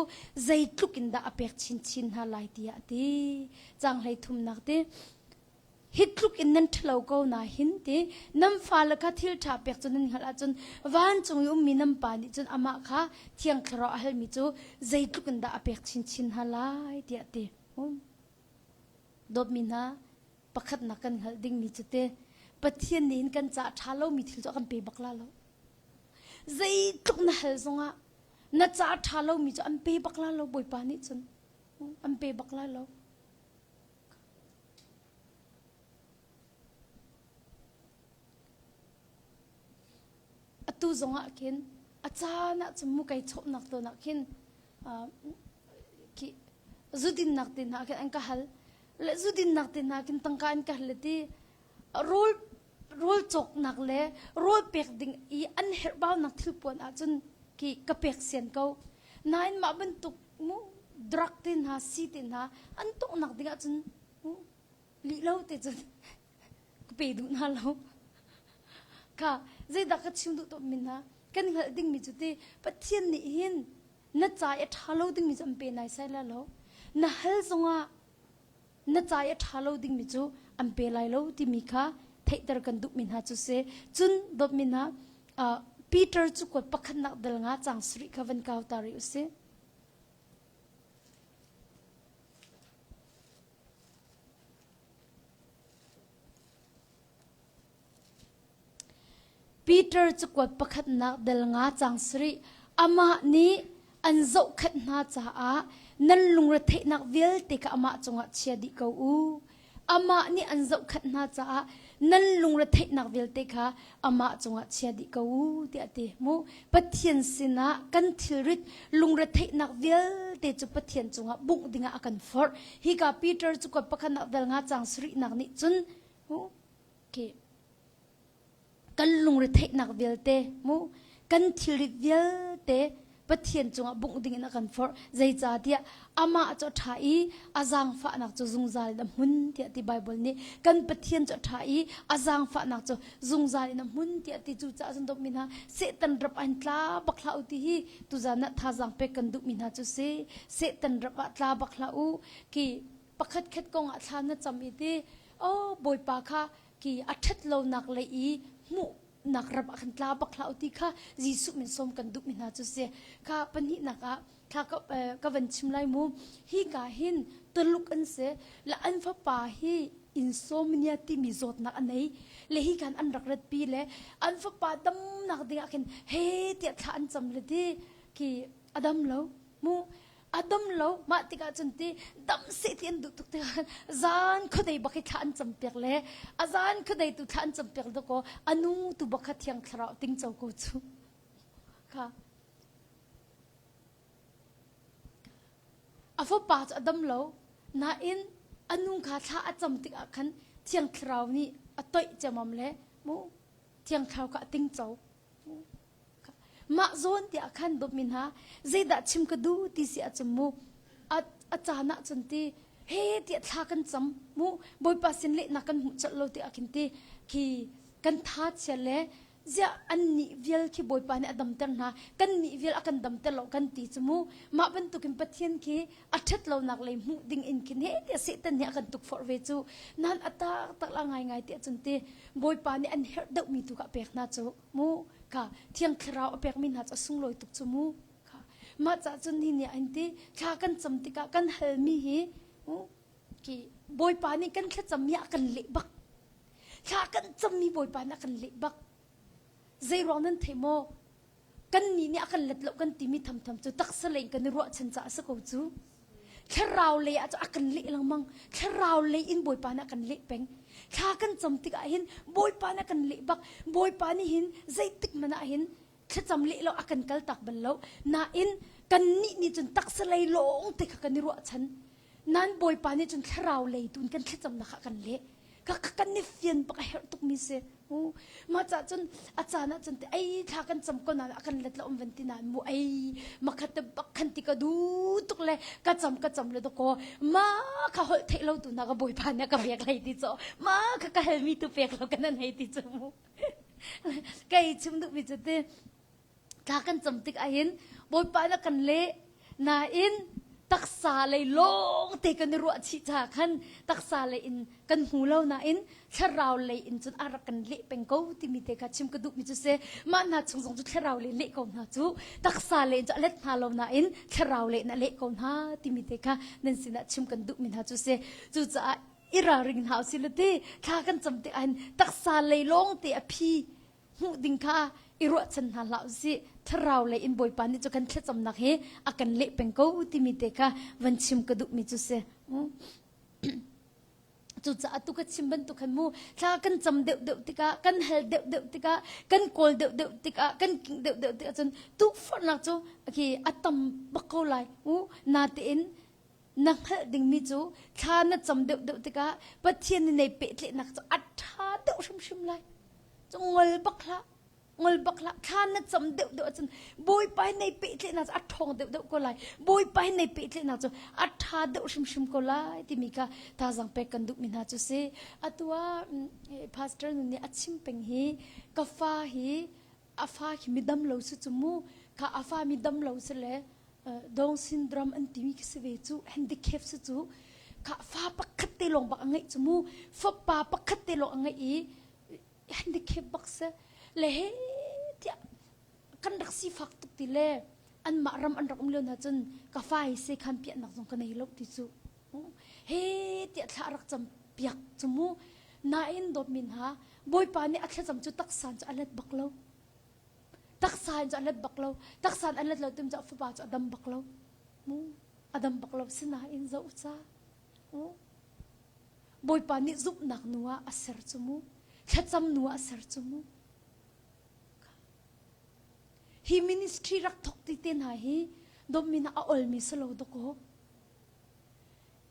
zeitluk in dah a pek chinchin hna lai tiah a ti. Caang hleithumnak ti. Hi tluk in nan ṭhalo ko na hin ti nan fale kha thil ṭha pek cu nan hngalh ahcun vancung i ummi nan pa nih cun amah kha Thiang Thlarau a halmi cu zeitluk in dah a pek chinchin hna lai tiah a ti. Dawtmi hna, pakhatnak kan hngalh dingmi cu te Pathian nih hin kan caah ṭha lomi thil cu a kan pe bak la lo. Zeitluk na hal zongah na caah ṭha lomi cu an pe bak la lo Bawipa nih cun an pe bak la lo. Atu zongah khin a caan ah cun mukai chawhnak tawn ah khin khi zudinnak te hna khin an ka hal le zudinnak te hna khin tangka an ka hal le ti rawl rawl cawknak le rawl pek ding i an herhbaunak thilpuan ahcun khi ka pek sian ko nain mah bantuk mu drug te hna si te hna an tawhnak ding ahcun lih lo te cun ka pe duh hna lo kha zeidah ka chim duh tawn min hna kan hngalh dingmi cu ti Pathian nih hin na ca i a ṭha lo dingmi cu an pe nai sai la lo na hal zongah na ca i a ṭha lo dingmi cu an pe lai lo timi kha theihter kan duhmi hna cu si cun dawtmi hna Peter cu kuat pakhatnak dal nga cang sarih kha van kau ta rih usih Peter cakuat pakhatnak dal nga cang sarih amah nih an zohkhenh hna caah nan lungretheihnak vialte kha amah cungah chia dih ko u. Amah nih an zohkhenh hna caah nan lungretheihnak vialte kha amah cungah chia dih ko u tiah a ti. Mu Pathian sinah kan thilrit lungretheihnak vialte cu Pathian cungah bungh dingah a kan forh. Hika Peter cakuat pakhatnak dal nga cang sarihnak nih cun mu khi kan lungretheihnak vialte mu kan thilrit vialte. Pathian cungah bungh ding in a kan forh. Zeicahtiah amah cu a ṭha i a zaangfahnak cu zungzal in a hmun tiah ti Baibal nih. Kan Pathian cu a ṭha i a zaangfahnak cu zungzal in a hmun tiah ti. Cucaah cun dawtmi hna, Satan rap ah hin tla bak hlah u ti hi tuzan ah thazaang pek kan duhmi hna cu si. Satan rap ah tla bak hlah u. Khi pakhatkhat kong ah thla na cam i ti, oh Bawipa kha khi a ṭhat lonak lei i hmuh nak ram ah khan tla bak hlah u ti kha Jesuh min sawm kan duhmi hna cu si. Kha pahnihnak ah thla ka, ka van chim lai mu. Hi ka hin Tuluk an si. La an fapa hi insomnia timi zawtnak a nei. Le hi khan an rak ratpi le an fapa damnak ding ah khin he tiah thla an cam le ti khi a dam lo mu. A dam lo mah tikah cun ti dam seh ti an duh tuk tikah zan khuadei bak hi thla an cam piak le a zan khuadei tu thla an cam piak dakaw a nu tu bak kha thiang thlarau tingco ko cu kha a fapa cu a dam lo nain a nu kha thla a cam tikah khan thiang thlarau nih a toih ciamam le mu thiang thlarau kha a tingco Mah zawn tiah khan dawtmi hna zeidah chim ka duh ti si ahcun mu a caan ahcun ti he tiah thla kan cam mu Bawipa sin lehnak kan hmuh colh lo tiah khin ti khi kan tha chia le ziah an nih vial khi Bawipa nih a damter hna kan nih vial a kan damter lo kan ti cu mu mah bantukin Pathian khi a ṭhat lonak lei hmuh ding in khin he tiah Satan nih a kan tukforh ve cu nan a tak tak la ngaingai tiah cun ti Bawipa nih an herh deuhmi tu kha a pek hna cu mu kha thiang thlarau a pekmi hna cu a sunglawi tuk cu mu kha mah cah cun hi nih an ti thla kan cam tikah kan halmi hi ki Bawipa nih kan thlacammi a kan leh bak thla kan cammi Bawipa nih a kan leh bak zei ruang nan thei maw kan nih nih a kan let lo kan timi thamtham cu taksa lei in kan i ruahchan caah a si ko cu thlarau lei ah cu a kan leh lengmang thlarau lei in bawipa nih a kan leh peng thla kan cam tikah hin bawipa nih a kan leh bak bawipa nih hin zeitik hmanh ah hin thlacam leh lo a kan kal tak bal lo nain kan nih nih cun taksa lei lawng te kha kan i ruahchan nan bawipa nih cun thlarau lei tu in kan thlacamnak kha a kan leh ka kan ni fian bak a herh tuk mi si mah cah cun a caan ah cun ei thla kan cam ko na a kan let la um van ti na mu ei makhat te bak khan ti ka du tuk le ka cam ka cam le ko ma kha holh theih lo tu na ka bawipa nih ka pek lei ti cho ma kha ka hel mi tu pek lo kan an hei ti chu mu kai chim duh mi chu ti Thla kan cam tik ahhin Bawipa na kan leh nain taksa lei lawng te kan i ruah chih caah khan taksa lei in kan hmu lo nain thlarau lei in cun a rak kan leh peng ko timi te kha chim ka duhmi cu si mah hna chung zong cu thlarau lei leh ko hna cu taksa lei in cu a let hna lo nain thlarau lei in a leh ko hna timi te kha nan sinah chim kan duhmi hna cu si cucaah i ralring hna usih law ti thla kan cam tik ahhin taksa lei lawng te a phi hmuh ding kha i ruahchan hna hlah usih thlarau lei in bawipa nih cu kan thlacamnak hi a kan leh peng ko timi te kha van chim ka duhmi cu si cucaah tu ka chim bantuk khan mu thla kan cam deuh deuh tikah kan hal deuh deuh tikah kan kawl deuh deuh tikah kan king deuh deuh tikah cun tukforhnak cu khi a tam bak ko lai u natein na hngalh dingmi cu thla na cam deuh deuh tikah Pathian nih nei pehtlaihnak cu a ṭha deuh hrimhrim lai. Cu ngol bak hlah. Ngol bak hlah. Thla na cam deuh deuh ahcun Bawipa hi nei pehtlaihnak cu a ṭhawng deuh deuh ko lai. Bawipa hi nei pehtlaihnak cu a ṭha deuh hrimhrim ko lai timi kha thazaang pek kan duhmi hna cu si. Atu ah pastor nu nih a chim peng hi ka fa hi a fa khi mi dam lo si cu mu kha a fa mi dam lo si le Down syndrome an timi khi si ve cu handicap si cu kha fa pakhat te lawng bak a ngeih cu mu fapa pakhat te lawng a ngeih i handicap bak si le he tiah kan rak sifak tuk ti le anmah ram an rak um lio hna cun ka fa hi se khan piahnak zong ka nei lo ti cu he tiah thla rak cam piak cu mu nain dawtmi hna bawipa nih a thlacam cu taksan cu a let bak lo taksa in cu a let bak lo taksa in a let lo tim cu a fapa cu a dam bak lo mu a dam bak lo sinain zoh ca bawipa nih zumhnak nu ah a ser cu mu thlacam nu ah a ser cu mu hi ministry rak thok ti te hna hi dommin a olmi si lo dakaw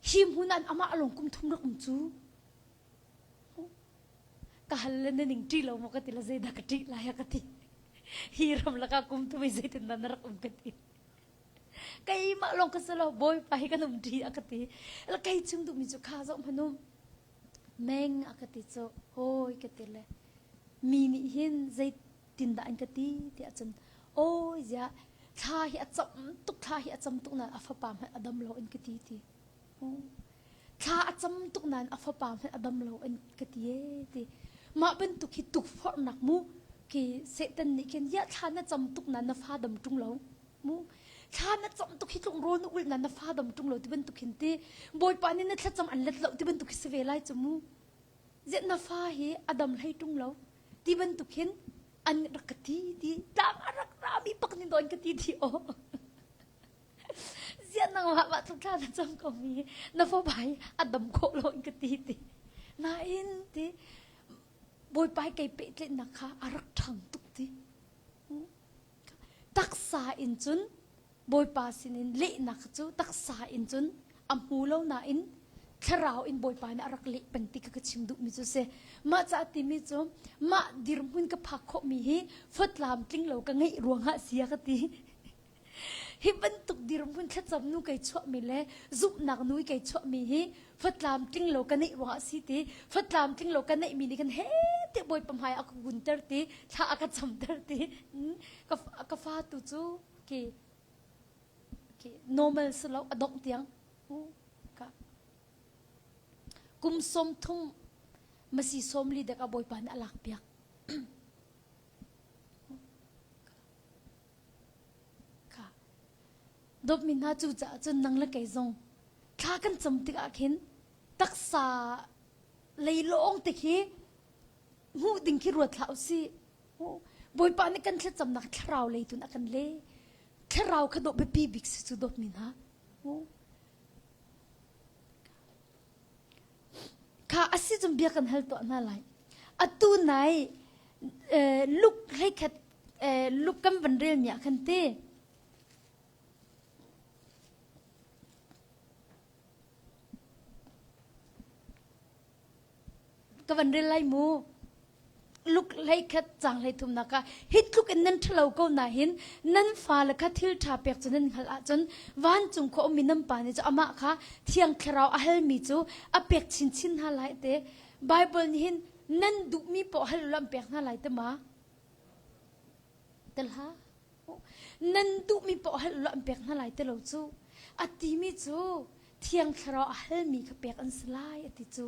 hi hmun an amah lawng kum thum rak um cu ka hal le na ning ṭih lo maw ka ti la zeidah ka ṭih lai a ka ti hi ram lakah kum thum i zeitin dah na rak um ka ti. Keimah lawng ka si lo, Bawipa hi kan um ṭi a ka ti. La kei chung duhmi cu kha zoh hmanum. Meng a ka ti cu, hawi ka ti le. Mi nih hin zeitindah an ka ti tiah cun, awi ziah, thla hi a cam tuk, thla hi a cam tuk nain a fapa hmanh a dam lo an ka ti ti. Thla a cam tuk nain a fapa hmanh a dam lo an ka ti ee ti. Mah bantuk hi tukforhnak mu khi Satan nih khin ya thla na cam tuk nain na fa dam ṭung lo mu thla na cam tuk hi tlung rawl na ulh nain na fa dam ṭung lo ti bantuk hin ti Bawipa nih na thlacam an let lo ti bantuk hi si ve lai cu mu ziah na fa hi a dam hlei ṭung lo ti bantuk hin an rak ka ti ti tlang a rak rami pak nin dawn ka ti ti aw Ziah nangmah mah tluk thla na cam ko mi na fapa hi a dam khawh lo in ka ti ti. Nain ti Bawipa hi kei pehtlaihnak kha a rak ṭhang tuk ti. Taksa in cun Bawipa sinin lehnak cu taksa in cun a hmu lo nain thlarau in Bawipa nih a rak leh peng ti kha ka chim duhmi cu si. Mah caah timi cu mah dirhmun ka phak khawhmi hi fatlam tling lo ka ngeih ruangah sia ka ti. Hi bantuk dirhmun thlacam nu kei chuahmi le zumhnak nu i kei chuahmi hi fatlam tling lo ka neih ruangah si ti fatlam tling lo ka neihmi nih khan he ti Bawipa hmai a ka gunter ti thla a ka camter ti ka, ka fa tu cu ki ki normal si lo a dongh tiang ka kum som thum masi som li dek a Bawipa nih a lak piak Kha. Dawtmi hna cu caah cun nang le kei zong thla kan cam tikah khin taksa lei lawng te khi hmuh ding khi ruat hlah usih. Bawipa nih kan thlacamnak thlarau lei tun a kan le. Thlarau kha dawh biapi bik si cu dawtmi hna. Kha a si cun bia kan hal tuah hna lai. Atu nai luk hleikhat luk kan van rel mi ah khan te ka van rel lai mu. Luk hlei khat cang hlei thumnak ah hi tluk in nan ṭhalo ko na hin nan fale kha thil ṭha pek cu nan hngalh ahcun vancung khua ummi nan pa nih cu amah kha thiang thlarau a halmi cu a pek chinchin hna lai te Bible nih hin nan duhmi poah hal ulaw an pek hna lai te ma tel ha nan duhmi poah hal ulaw an pek hna lai te lo cu a timi cu thiang thlarau a halmi kha pek an si lai a ti cu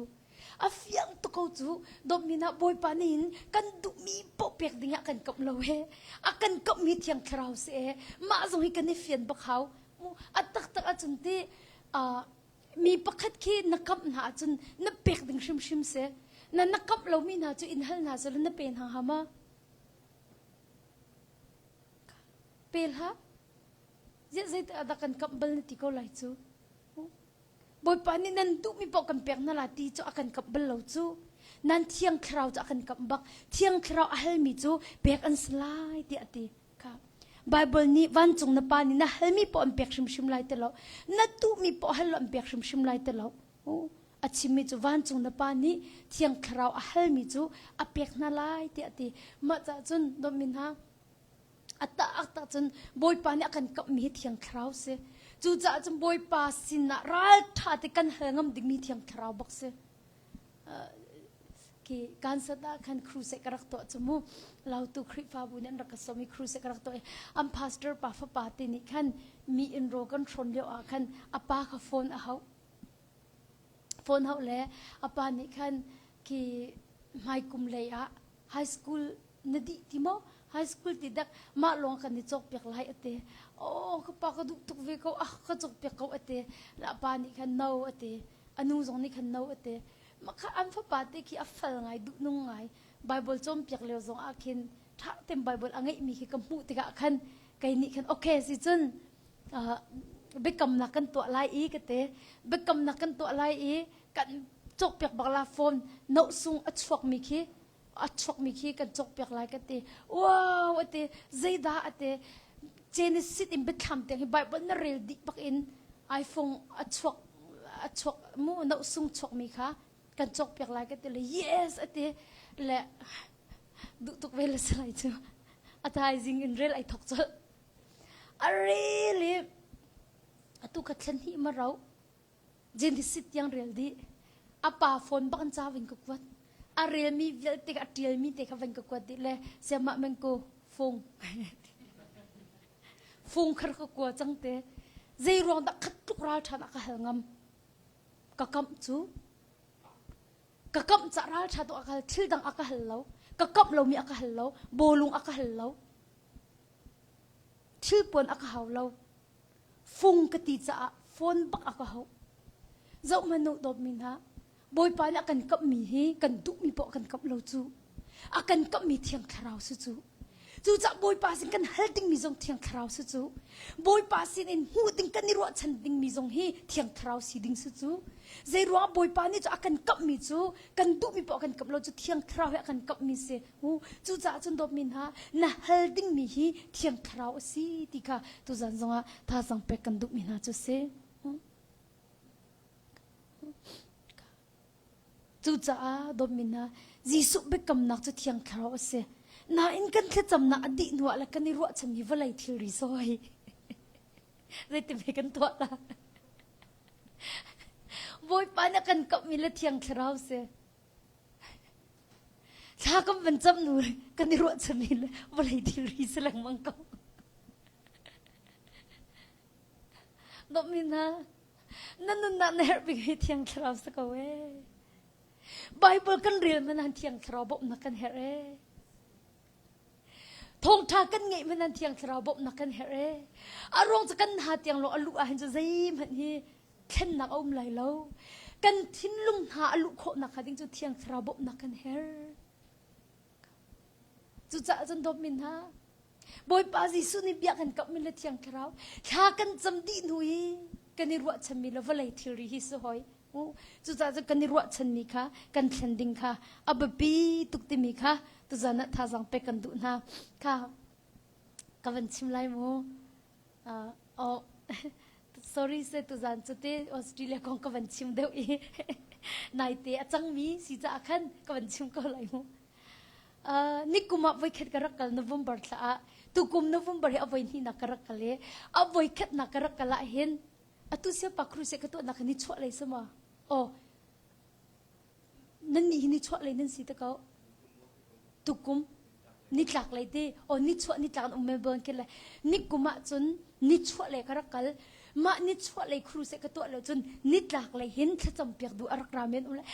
A fiang tuk ko cu dawtmi na Bawipa nih hin kan duhmi paoh pek ding ah kan kamh lo he. A kan kamhmi thiang thlarau si e. Mah zong hi kan i fian bak hau. A taktak ahcun ti mi pakhat khi na kamh hna ahcun na pek ding hrimhrim si. Na na kamh lomi hna cu in hal hna selaw na pe hna hnga ma? Pe hlah. Ziah zeitik ah dah kan kamh bal na ti ko lai cu. Bawipa nih nan duhmi paoh kan pek hna la ti cu a kan kamh bal lo cu. Nan thiang thlarau cu a kan kamh bak. Thiang thlarau a halmi cu pek an si lai tiah a ti. Kha. Bible nih vancung na pa nih na halmi paoh an pek hrimhrim lai ti lo. Na duhmi paoh hal lo an pek hrimhrim lai ti lo. A chimmi cu vancung na pa nih thiang thlarau a halmi cu a pek hna lai tiah a ti. Mah caah cun dawtmi hna A taktak cun Bawipa nih a kan kamhmi hi Thiang Thlarau si. Cucaah cun Bawipa sinah ralṭha te kan hal ngam dingmi Thiang Thlarau bak si. Khi Kansas ah khan crusade ka rak tuah cu mu. Lautu Khrihfabu nih an rak ka sawm i crusade ka rak tuah i an pastor pa fapa te nih khan mi inn rawl kan hrawn lio ah khan a pa kha phone a hauh. Phone hauh le a pa nih khan khi hmaikum lei ah high school na dih ti maw high school ti dak mah lawng kan i cawk piak lai ate oh ka pa ka duh tuk ve ko ah ka cawk piak ko ate la pa nih khan no ate anu zong nih khan no ate makha an fapa te khi a fal ngai duh nung ngai bible cawm piak lio zong ah khin tha tem bible a ngeih mi khi ka hmuh tikah khan kei nih khan okay si cun biakamnak kan tuah lai i ka te biakamnak kan tuah lai i kan cawk piak bak la phone no sung a chuak mi khi a chuak mi khi kan cawk piak lai ka ti wow ate zeidah ate Genesis in biathlam tiang hi Bible na rel dih bak in iPhone a chuak a chuak mu no sung chuak mi kha kan cawk piak lai ka ti le yes ate le duh tuk ve le salai cu a thaizing in rel ai thok colh a rel i. Atu kha thlen hnih ma rau. Genesis tiang rel dih. A pa phone bak in ca vin ka kuat. A relmi vialte kha a ṭialmi te kha van ka kuat dih le siamah meng ko fung. Fung khar ka kua cang te. Zei ruang dah khat tluk ral ṭhan ah ka hal ngam. Ka kamh cu. Ka kamh ca ral ṭha tu a ka hal. Thil dang a ka hal lo. Ka kamh lomi a ka hal lo. Bawlung a ka hal lo. Thilpuan a ka hau lo. Fung ka ti caah phone bak a ka hauh. Zoh hmanh u dawtmi hna, Bawipa nih a kan kamhmi hi kan duhmi poah kan kamh lo cu. A kan kamhmi Thiang Thlarau si cu. Cucaah Bawipa sin kan hal dingmi zong Thiang Thlarau si cu. Bawipa sin in hmuh ding kan i ruahchan dingmi zong hi Thiang Thlarau si ding si cu. Zei ruangah Bawipa nih cu a kan kamhmi cu kan duhmi poah kan kamh lo cu Thiang Thlarau he a kan kamhmi si. Cucaah cun dawtmi hna, na hal dingmi hi Thiang Thlarau a si ti kha tuzan zongah thazaang pek kan duhmi hna cu a si. Cucaah dawtmi hna, Jesuh biakamnak cu Thiang Thlarau a si. Nain kan thlacamnak a dih hnuah le kan i ruahchanmi vawlei thilri sawi. Zeitin kan tuah la? Bawipa nih a kan kamhmi le Thiang Thlarau si. Thla kan van cam nu kan i ruahchanmi le vawlei thilri si lengmang ko. Dawtmi hna, na nunnak na herh bik hi Thiang Thlarau si ko ee. Bible kan rel man han Thiang Thlarau bawmhnak kan herh ee. Thawngṭha kan ngeih man han Thiang Thlarau bawmhnak kan herh ee. A ruang cu kan ha tiang lo a luh ahhin cu zeihmanh hi thlennak a um lai lo. Kan thinlung hna a luh khawhnak hnga ding cu Thiang Thlarau bawmhnak kan herh. Cucaah cun dawtmi hna, Bawipa Jesuh nih bia kan kamhmi le Thiang Thlarau thla kan cam dih hnu i kan i ruahchanmi le vawlei thilri hi si hoi. Cucaah cun kan i ruahchanmi kha kan thlen ding kha a biapi tuk timi kha tuzan ah thazaang pek kan duh hna. Kha ka van chim lai mu. Uh, oh, sorry se tuzan cu te Australia kong ka van chim deuh i naite a cangmi si caah khan ka van chim ko lai mu. Uh, nikum ah voikhat ka rak kal November thla ah tukum November hi a voi hnihnak ka rak kal i a voikhatnak ka rak kal ah hin atu siapa crusade ka tuahnak ni chuah lei sama oh Nannih hi nichuah lei nan si te ko. Tukum nitlak lei te o nichuah nitlak an um Melbourne khi le nikum ah cun nichuah lei ka rak kal mah nichuah lei crusade ka tuah lo cun nitlak lei hin thlacam piak duh a rak ra men um le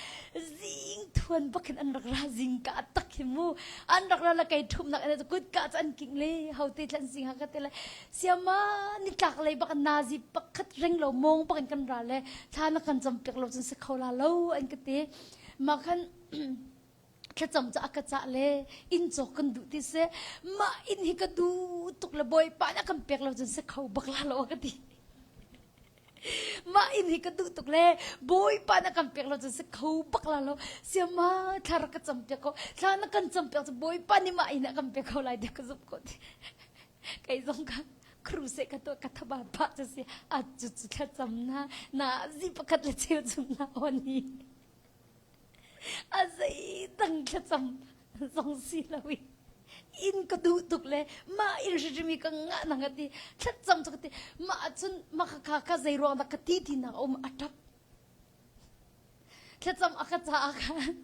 zing thuan bak hin an rak ra zing ka tak hi mu an rak ra la kei thumnak an kut ka cu an king le hote thlan sing ha ka te le siama nitlak lei bak nazi pakhat ring lo mong bak in kan ra le thla na kan cam piak lo cun si kho la lo an ka ti mah khan thlacam cu a ka cah le inn cawk kan duh ti si mah inn hi ka duh tuk le bawipa nih a kan pek lo cun si kho bak la lo a ka ti mah inn hi ka duh tuk le bawipa na kan pek lo cun si kho bak la lo siama thla rak ka cam piak ko thla na kan cam piak cu bawipa nih mah inn a kan pek ko lai tiah ka zumh ko ti kei zong ka kruse ka tuah ka thaba pa cu si a cu cu thlacam na na zi pakhat le cheu chung na on hi a zei dang thlacam zong si lo i in ka duh tuk le mah in hrimhrim ka ngah na ka ti thlacam cu ka ti mah cun mah kha kha zei ruang dah ka ti ti nak um a tap Thlacam a ka caah khan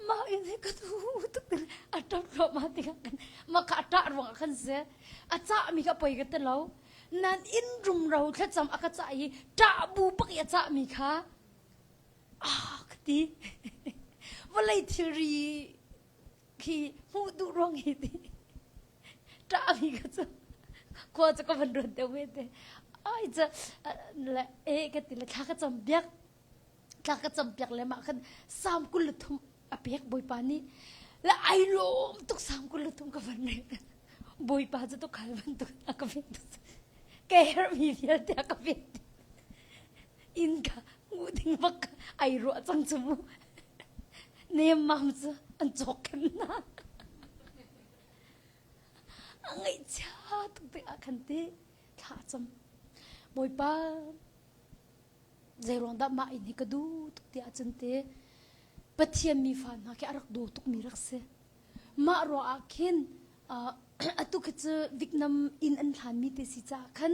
mah inn hi ka duh tuk ti a ṭap thluahmah tikah khan mah kha a ṭah ruangah khan seh a cahmi kha poi ka ti lo nan inn rumro thlacam a ka cah i ṭah bu bak i a cahmi kha ah ka ti vawlei thilri khi hmuh duh ruang hi ti ṭahmi kha cu khua cu ka van ruat deuh ve te ai cu le e ka ti le thla ka cam piak thla ka cam piak le mah khan sam 23 a pek bawipa nih le ai lawm tuk sam 23 ka van rel bawipa cu to khal bantuk a ka pek ka herhmi vialte a ka pek inn kha ngu ding bak ai ruah cang cu mu nemmam cu an cawk khan na A ngaihchia tuk tikah khan ti thla a cam. Bawipa, zeiruang dah mah inn hi ka duh tuk ti ahcun ti Pathian mi fa hna khi a rak daw tukmi rak si. Mah ruah ah khin atu khi cu Vietnam inn an hlanmi te si caah khan.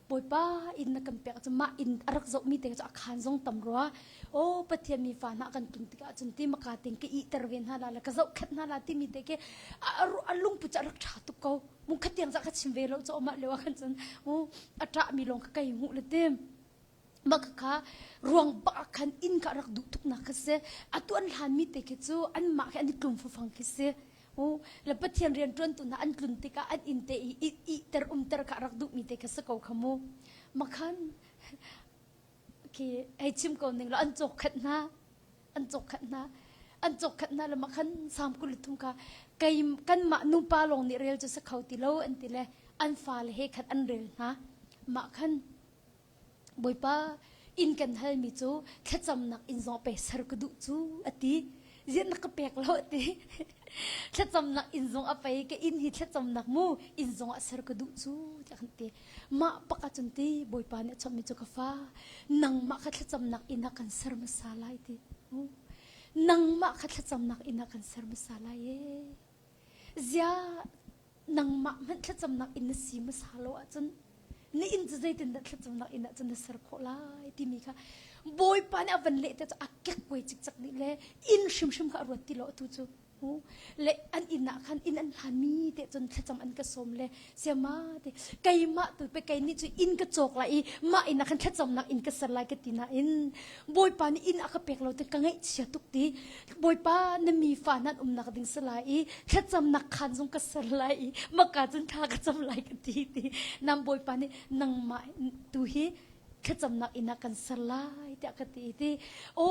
Bawipa inn na kan pek cu mah inn a rak zohmi te cu a khaan zong tam rua. Aw Pathian mi fa hna kan tlun tikah cun ti maka ting ka ihter ve hna la le ka zohkhenh hna la timi te khi a lungput cu a rak ṭha tuk ko. Mu khatiang za ka chim ve lo cu mah lio ah khan cun mu a ṭahmi lawng ka kai hmuh le tim. Mah kha ruang bak ah khan inn kha a rak duh tuknak kha si. Atu an hlanmi te khi cu anmah khi an i tlum fafang khi si. Le Pathian rianṭuantu hna an tlun tikah an inn te i ihter umter kha a rak duhmi te kha si ko kha mu. Makhan khi hei chim ko ning law an cawk khat hna an cawk khat hna an cawk khat hna le makhan sam 23 kha kei kanmah nupa lawng nih rel cu si kho ti lo an ti le an fale he khan an rel hna mah khan Bawipa inn kan halmi cu thlacamnak inn zong pe ser ka duh cu a ti. Ziah na ka pek lo a ti. Thlacamnak inn zong a pei ka inn hi thlacamnak mu inn zong ah ser ka duh cu tiah kan ti. Mah pak ahcun ti Bawipa nih a chawmhmi cu ka fa nangmah kha thlacamnak inn ah kan ser hmasa lai ti. Nangmah kha thlacamnak inn ah kan ser hmasa lai ee. Ziah nangmah hmanh thlacamnak inn na si hmasa lo ahcun na inn cu zeitindah thlacamnak inn ahcun na ser khawh lai timi kha Bawipa nih a van leh te cu a kekkuai cikcek dih le inn hrimhrim kha a ruat ti lo atu cu le an inn ah khan inn an hlanmi te cun thlacam an ka sawm le siama te keimah tu pe kei nih cu inn ka cawk lai i mah inn ah khan thlacamnak inn ka ser lai ka ti nain Bawipa nih inn a ka pek lo te ka ngaihchia tuk ti Bawipa na mi fa nan umnak ding si lai i thlacamnak khaan zong ka ser lai i maka cun thla ka cam lai ka ti ti nam Bawipa nih nangmah tu hi thlacamnak inn ah kan ser lai tiah ka ti ti o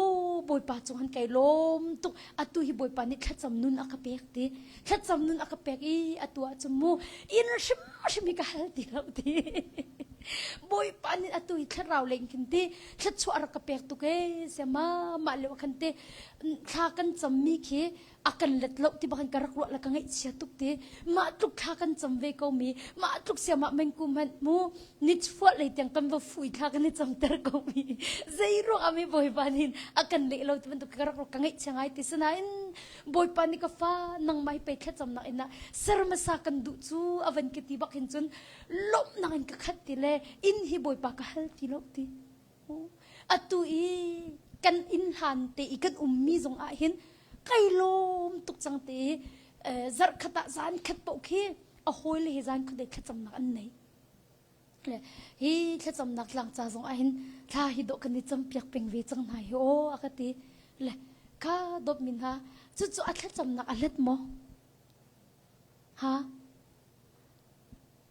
Bawipa cung han kai lawm tuk atu hi Bawipa nih thlacam nun a ka pek ti thlacam nun a ka pek i atu ah cun mu inn hrimhrim hi ka hal ti lo ti Bawipa nih atu hi thlarau leng khin ti thluachuah rak ka pek tuk ee siama mah lio khan te thla kan cammi khi a kan let lo ti bak in ka rak ruah le ka ngaihchia tuk ti mah tluk thla kan cam ve ko mi mah tluk siama mengku hmanh mu nichuah lei tiang kan va fui thla kan i camter ko mi zei ruang ah mi bawipa nih a kan leh lo ti bantuk ka rak ruah ka ngaihchia ngai ti sinain bawipa nih ka fa nangmah hi pei thlacamnak in ah ser hmasa kan duh cu a van ka ti bak hin cun lawmhnak in ka khat ti le inn hi bawipa ka hal ti lo ti atu i kan inn hlan te i kan ummi zong ah hin kai lawm tuk cang te zarh khat ah zan khat paoh khi a hawi le he zan khat dei thlacamnak an nei le hi thlacamnak tlang ca zong ah hin thla hi dawh kan i campiak peng ve cang hna hi aw a ka ti le kha dawt min ha cucu a thlacamnak a let maw ha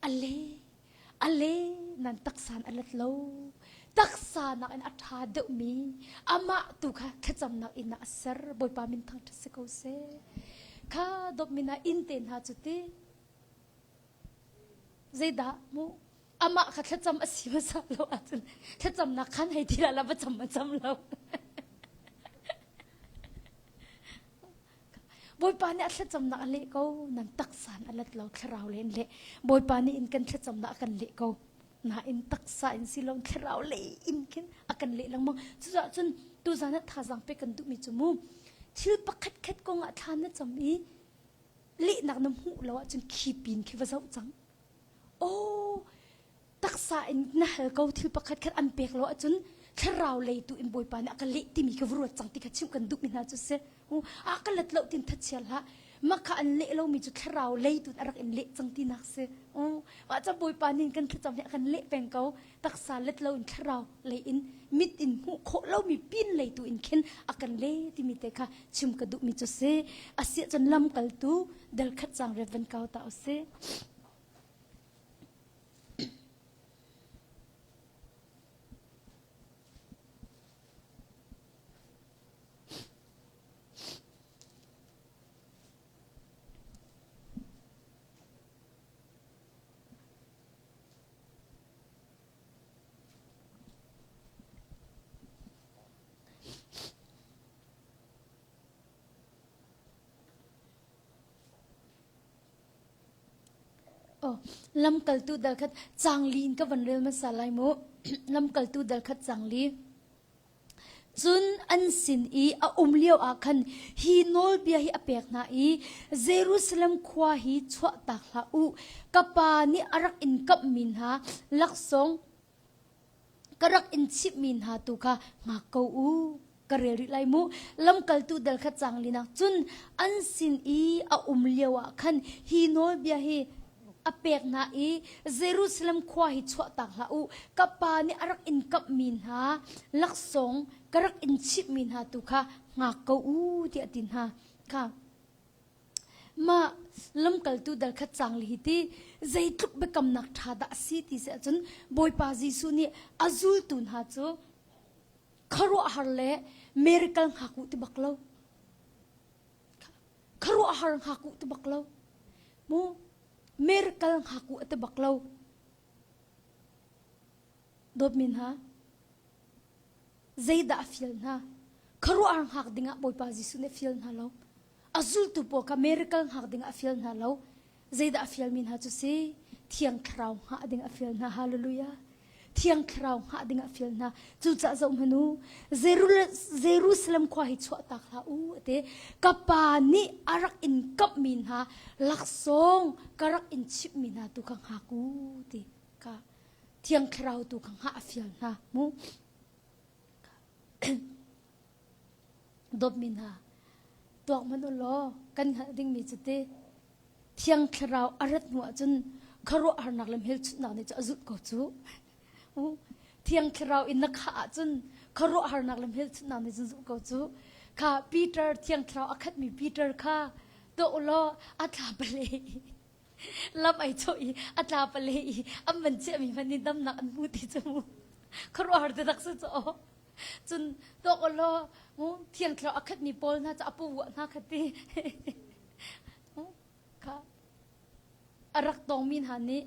A le, a le nan taksa in a let lo. Taksa nakin a ṭha deuhmi amah tu kha thlacamnak inn ah a ser. Bawipa min thangṭhat si ko seh. Kha dawtmi hna inn te hna cu ti zeidah mu amah kha thlacam a si hmasa lo ahcun thlacamnak khan hei ti la va cam ma cam lo. Bawipa nih a thlacamnak a leh ko nan taksa in a let lo thlarau le in leh Bawipa nih in kan thlacamnak a kan leh ko nain taksa in si lo thlarau lei in khin a kan leh lengmang cucaah cun tuzan ah thazaang pek kan duhmi cu mu thil pakhat khat kong ah thla na cam i lehnak na hmuh lo ahcun khi pin khi va zoh cang oh taksa in na hal ko thil pakhat khat an pek lo ahcun thlarau lei tu in Bawipa nih a ka leh timi kha va ruat cang ti kha chimh kan duhmi hna cu si. A ka let lo tin thachia hlah. Mah kha an leh lomi cu thlarau lei tu a rak in leh cang tinak si. Mah ca Bawipa nih kan thlacam hi a kan leh peng ko. Taksa let lo in thlarau lei in mit in hmuh khawh lomi pin lei tu in khin a kan leh timi te kha chim ka duhmi cu si. Asiah cun lamkaltu dal khat cang rep van kau ta usih. Lamkaltu dal khat cangli in ka van rel hmasa lai mu. Lamkaltu dal khat cangli. Cun an sin i a um lio ah khan hi nawlbia hi a pek hna i Jerusalem khua hi chuahtak hlah u. Ka pa nih a rak in kamhmi hna laksawng. Ka rak in chimhmi hna tu kha hngak ko u. Ka rel rih lai mu. Lamkaltu dal kha cang linak cun an sin i a um lio ah khan hi nawlbia hi a pek hna i Jerusalem khua hi chuahtak hlah u. Ka pa nih a rak in kamhmi hna laksawng ka rak in chimhmi hna tu kha hngak ko u tiah a ti hna. Kha Mah lamkaltu dal kha cang li hi ti zeitluk biakamnak ṭha dah a si ti si ahcun Bawipa Jesuh nih a zultu hna cu khuaruahhar le miracle hngak u ti bak lo. Khuaruahhar hngak u ti bak lo. Mu miracle hngak u ti bak lo. Dawtmi hna, zeidah a fial hna? Khuaruahhar hngak dingah Bawipa Jesuh nih a fial hna lo. A zultu pawl kha miracle hngak dingah a fial hna lo. Zeidah a fialmi hna cu si? Thiang Thlarau hngah ding a fial hna. Hallelujah. Thiang Thlarau hngah ding a fial hna. Cucaah zoh hmanh u, Jerusalem khua hi chuahtak hlah u ati. Ka pa nih a rak in kamhmi hna laksawng ka rak in chimhmi hna tu kha hngak u ti kha Thiang Thlarau tu kha hngah a fial hna mu. Dawtmi hna, tuak hmanh u law kan hngalh dingmi cu ti Thiang Thlarau a rat hnu ahcun khuaruahharnak le hmelchunhnak nih cu a zulh ko cu. Thiang Thlarau in na khah ahcun khuaruahharnak le hmelchunhnak nih cun zulh ko cu. Kha Peter Thiang Thlarau a khatmi Peter kha tuah u law a thla pale lam ai chawh i a tla pale i an van chiahmi hmanh nih damnak an hmu ti cu mu khuaruahhar taktak si cu aw cun tuak u law mu thiang thlarau a khatmi pawl hna cu a pu hna kha ti kha a rak tongmi hna nih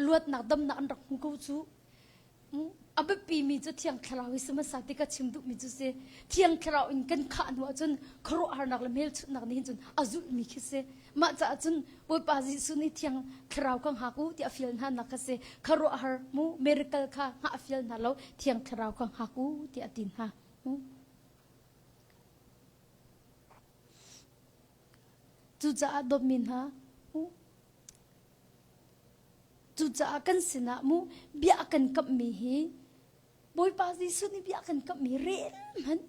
luatnak damnak an rak hmu ko cu A biapimi cu Thiang Thlarau hi si hmasa ti ka chim duhmi cu si. Thiang Thlarau in kan khah hnu ahcun khuaruahharnak le hmelchunhnak nih hin cun a zulhmi khi si. Mah caah cun Bawipa Jesuh nih Thiang Thlarau ka hngak u tiah a fial hna nak kha si. Khuaruahhar mu miracle kha hngah a fial hna lo, Thiang Thlarau ka hngak u tiah a ti hna. Cucaah dawtmi hna, Cucaah kan sinah mu bia a kan kamhmi hi Bawipa Jesuh nih bia a kan kamhmi rel hmanh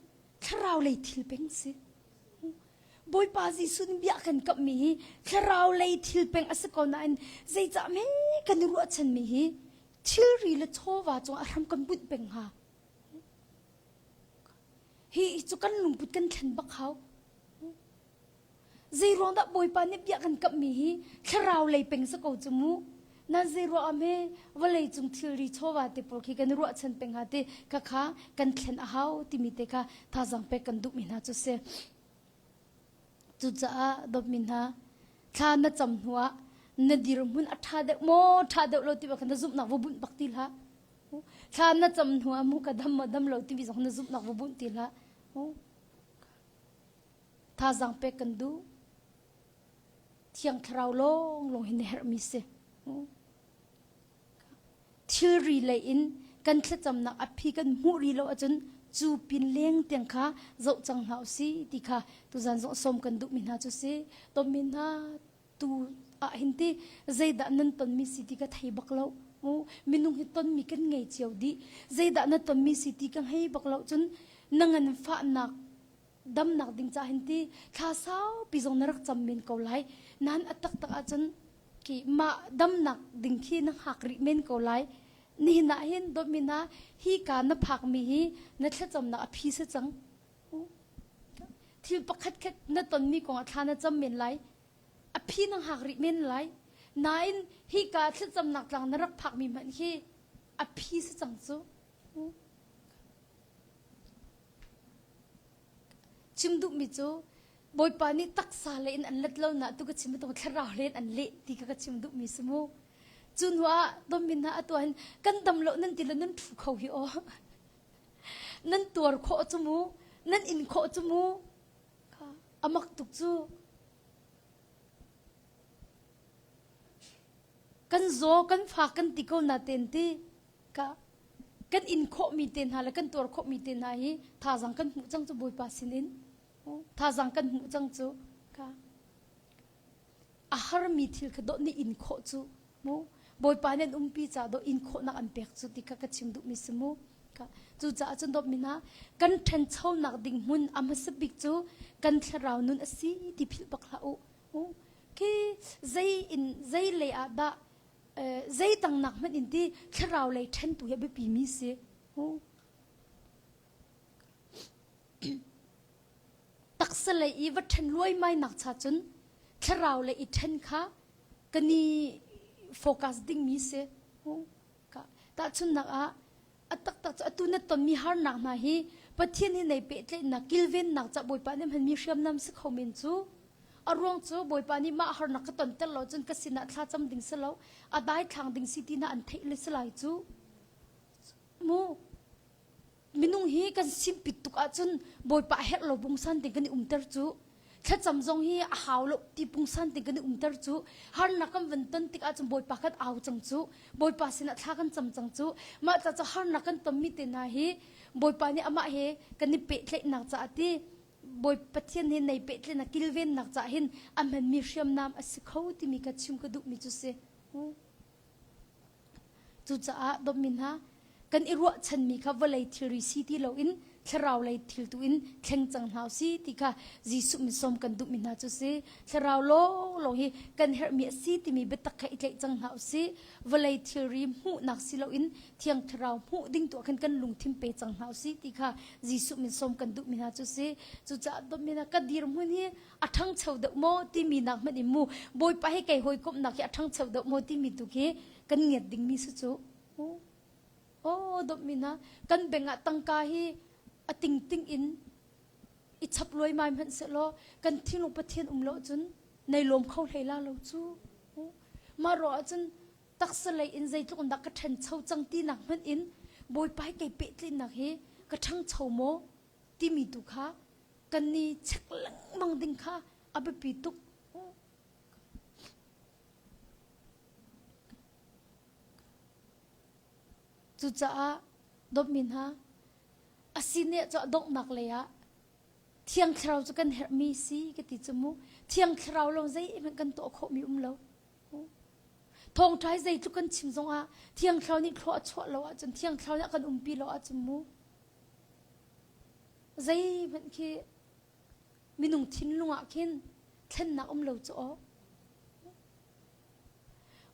thlarau lei thil peng si. Bawipa Jesuh nih bia a kan kamhmi hi thlarau lei thil peng a si ko nain zeicah hme kan i ruahchanmi hi thilri le chawva cungah hram kan bunh peng hnga. Hi cu kan lungput kan thlen bak hau. Zeiruang dah Bawipa nih bia kan kamhmi hi thlarau lei peng si ko cu mu. Nan zeiruah ah hme vawlei cung thilri chawva te pawl khi kan i ruahchan peng hnga ti khakha kan thlen a hau timi te kha thazaang pek kan duhmi hna cu si. Cucaah dawtmi hna thla na cam hnu ah na dirhmun a ṭha deuh maw ṭha deuh lo ti kha na zumhnak va bunh bak ti hlah. Thla na cam hnu ah mu ka dam maw dam lo timi zong na zumhnak va bunh ti hlah. Thazaang pek kan duh. Thiang Thlarau lawnglawng hi na herhmi si. Thilri lei in kan thlacamnak a phi kan hmuh rih lo ahcun cu pin leng tiang kha zoh cang hna usih ti kha tuzan zong sawm kan duhmi hna cu si. Tonmi hna tu ah hin ti zeidah nan tonmi si ti ka thei bak lo. Minung hi tonmi kan ngei cio dih. Zeidah na tonmi si ti ka ngei bak lo cun na nganfahnak damnak ding ca hin ti thla saupi zong na rak cam men ko lai nan a taktak ahcun khi mah damnak ding khi na hngak rih men ko lai nihin ah hin dawtmi hna hi ka na phakmi hi na thlacamnak a phi si cang thil pakhat khat na tonmi kong ah thla na cam men lai a phi na hngak rih men lai nain hi ka thlacamnak tlang na rak phakmi hmanh khi a phi si cang cu Chim duhmi cu Bawipa nih taksa lei in an let lo na tu ka chim bantuk thlarau lei in an leh ti kha ka chim duhmi si mu. Cu hnu ah dommin hna atu hin kan dam lo nan ti le nan ṭhu kho hi aw. Nan tuar khawh cu mu, nan in khawh cu mu. A mak tuk cu. Kan zaw, kan fak kan ti ko na ten ti. Ka kan in khawhmi te hna le kan tuar khawhmi te hna hi thazang kan hmuh cang cu Bawipa sinin thazang kan hmuh cang cu ka a harmi thil kha dawh nih in khawh cu mu. Bawipa nih an umpi ca dawh in khawhnak an pek cu ti kha ka chim duhmi si mu. Cucaah cun dawtmi hna, kan ṭhanchonak ding hmun a hmasa bik cu kan thlarau nun a si ti philh bak hlah u. Khi zei in zei lei ah dah zei dangnak hmanh in ti thlarau lei ṭhentu hi a biapi mi si. Taksa lei i va ṭhen luaimai nak cha cun thlarau lei i ṭhen kha kan i focus dingmi si. Tahchunhnak ah a taktak cu atu na tonmi harnak hna hi Pathian hi nei pehtlaihnak kilvennak ca Bawipa nih hmanmi hriamnam si kho men cu. A ruang cu Bawipa nih mah harnak ka tonter lo cun ka sinah thlacam ding si lo, a daithlang ding si ti hna an theih le si lai cu. Mu Minung hi kan simpit tuk ahcun Bawipa a herh lo pungsan ting kan i umter cu. Thlacam zong hi a hau lo ti pungsan ting kan i umter cu. Harnak kan van ton tik ahcun Bawipa kan au cang cu. Bawipa sinah thla kan cam cang cu. Mah ca cu harnak kan tonmi te hna hi Bawipa nih amah he kan i pehtlaihnak caah ti Bawi Pathian he nei pehtlaihnak kilvennak caah hin a hmanmi hriamnam a si kho timi kha chim ka duhmi cu si. Cucaah dawtmi hna, kan i ruahchanmi kha vawlei thilri si ti loin thlarau lei thil tu in thleng cang hna usih ti kha Jesuh min sawm kan duhmi hna cu si. Thlarau lawnglawng hi kan herhmi a si timi biatak kha i tlaih cang hna usih. Vawlei thilri hmuhnak si loin Thiang Thlarau hmuh ding tu ah khan kan lungthin pe cang hna usih ti kha Jesuh min sawm kan duhmi hna cu si. Cucaah dawtmi hna, ka dirhmun hi a ṭhangcho deuh maw timi nak hmanh in mu Bawipa hi kei hawikomhnak hi a ṭhangcho deuh maw timi tu khi kan ngiat dingmi si cu. Oh, dawtmi hna, kan beng ah tangka hi a tingting in i chap luaimai hmanh sehlaw kan thinlung Pathian um lo cun nei lawm kho hlei la lo cu. Mah ruah ahcun taksa lei in zeitluk in dah ka ṭhancho cang tinak hmanh in Bawipa hi kei pehtlaihnak hi ka ṭhangcho maw timi tu kha kan i check lengmang ding kha a biapi tuk. Cucaah dawtmi hna, a sin cu a donghnak lei ah Thiang Thlarau cu kan herhmi si ka ti cu mu. Thiang Thlarau lawng zeihmanh kan tuah khawhmi um lo. Thawngṭha hi zeitluk kan chim zongah Thiang Thlarau nih thlua a chuah lo ahcun Thiang Thlarau nih a kan umpi lo ahcun mu zeihmanh khi minung thinlung ah khin thlennak um lo cu aw.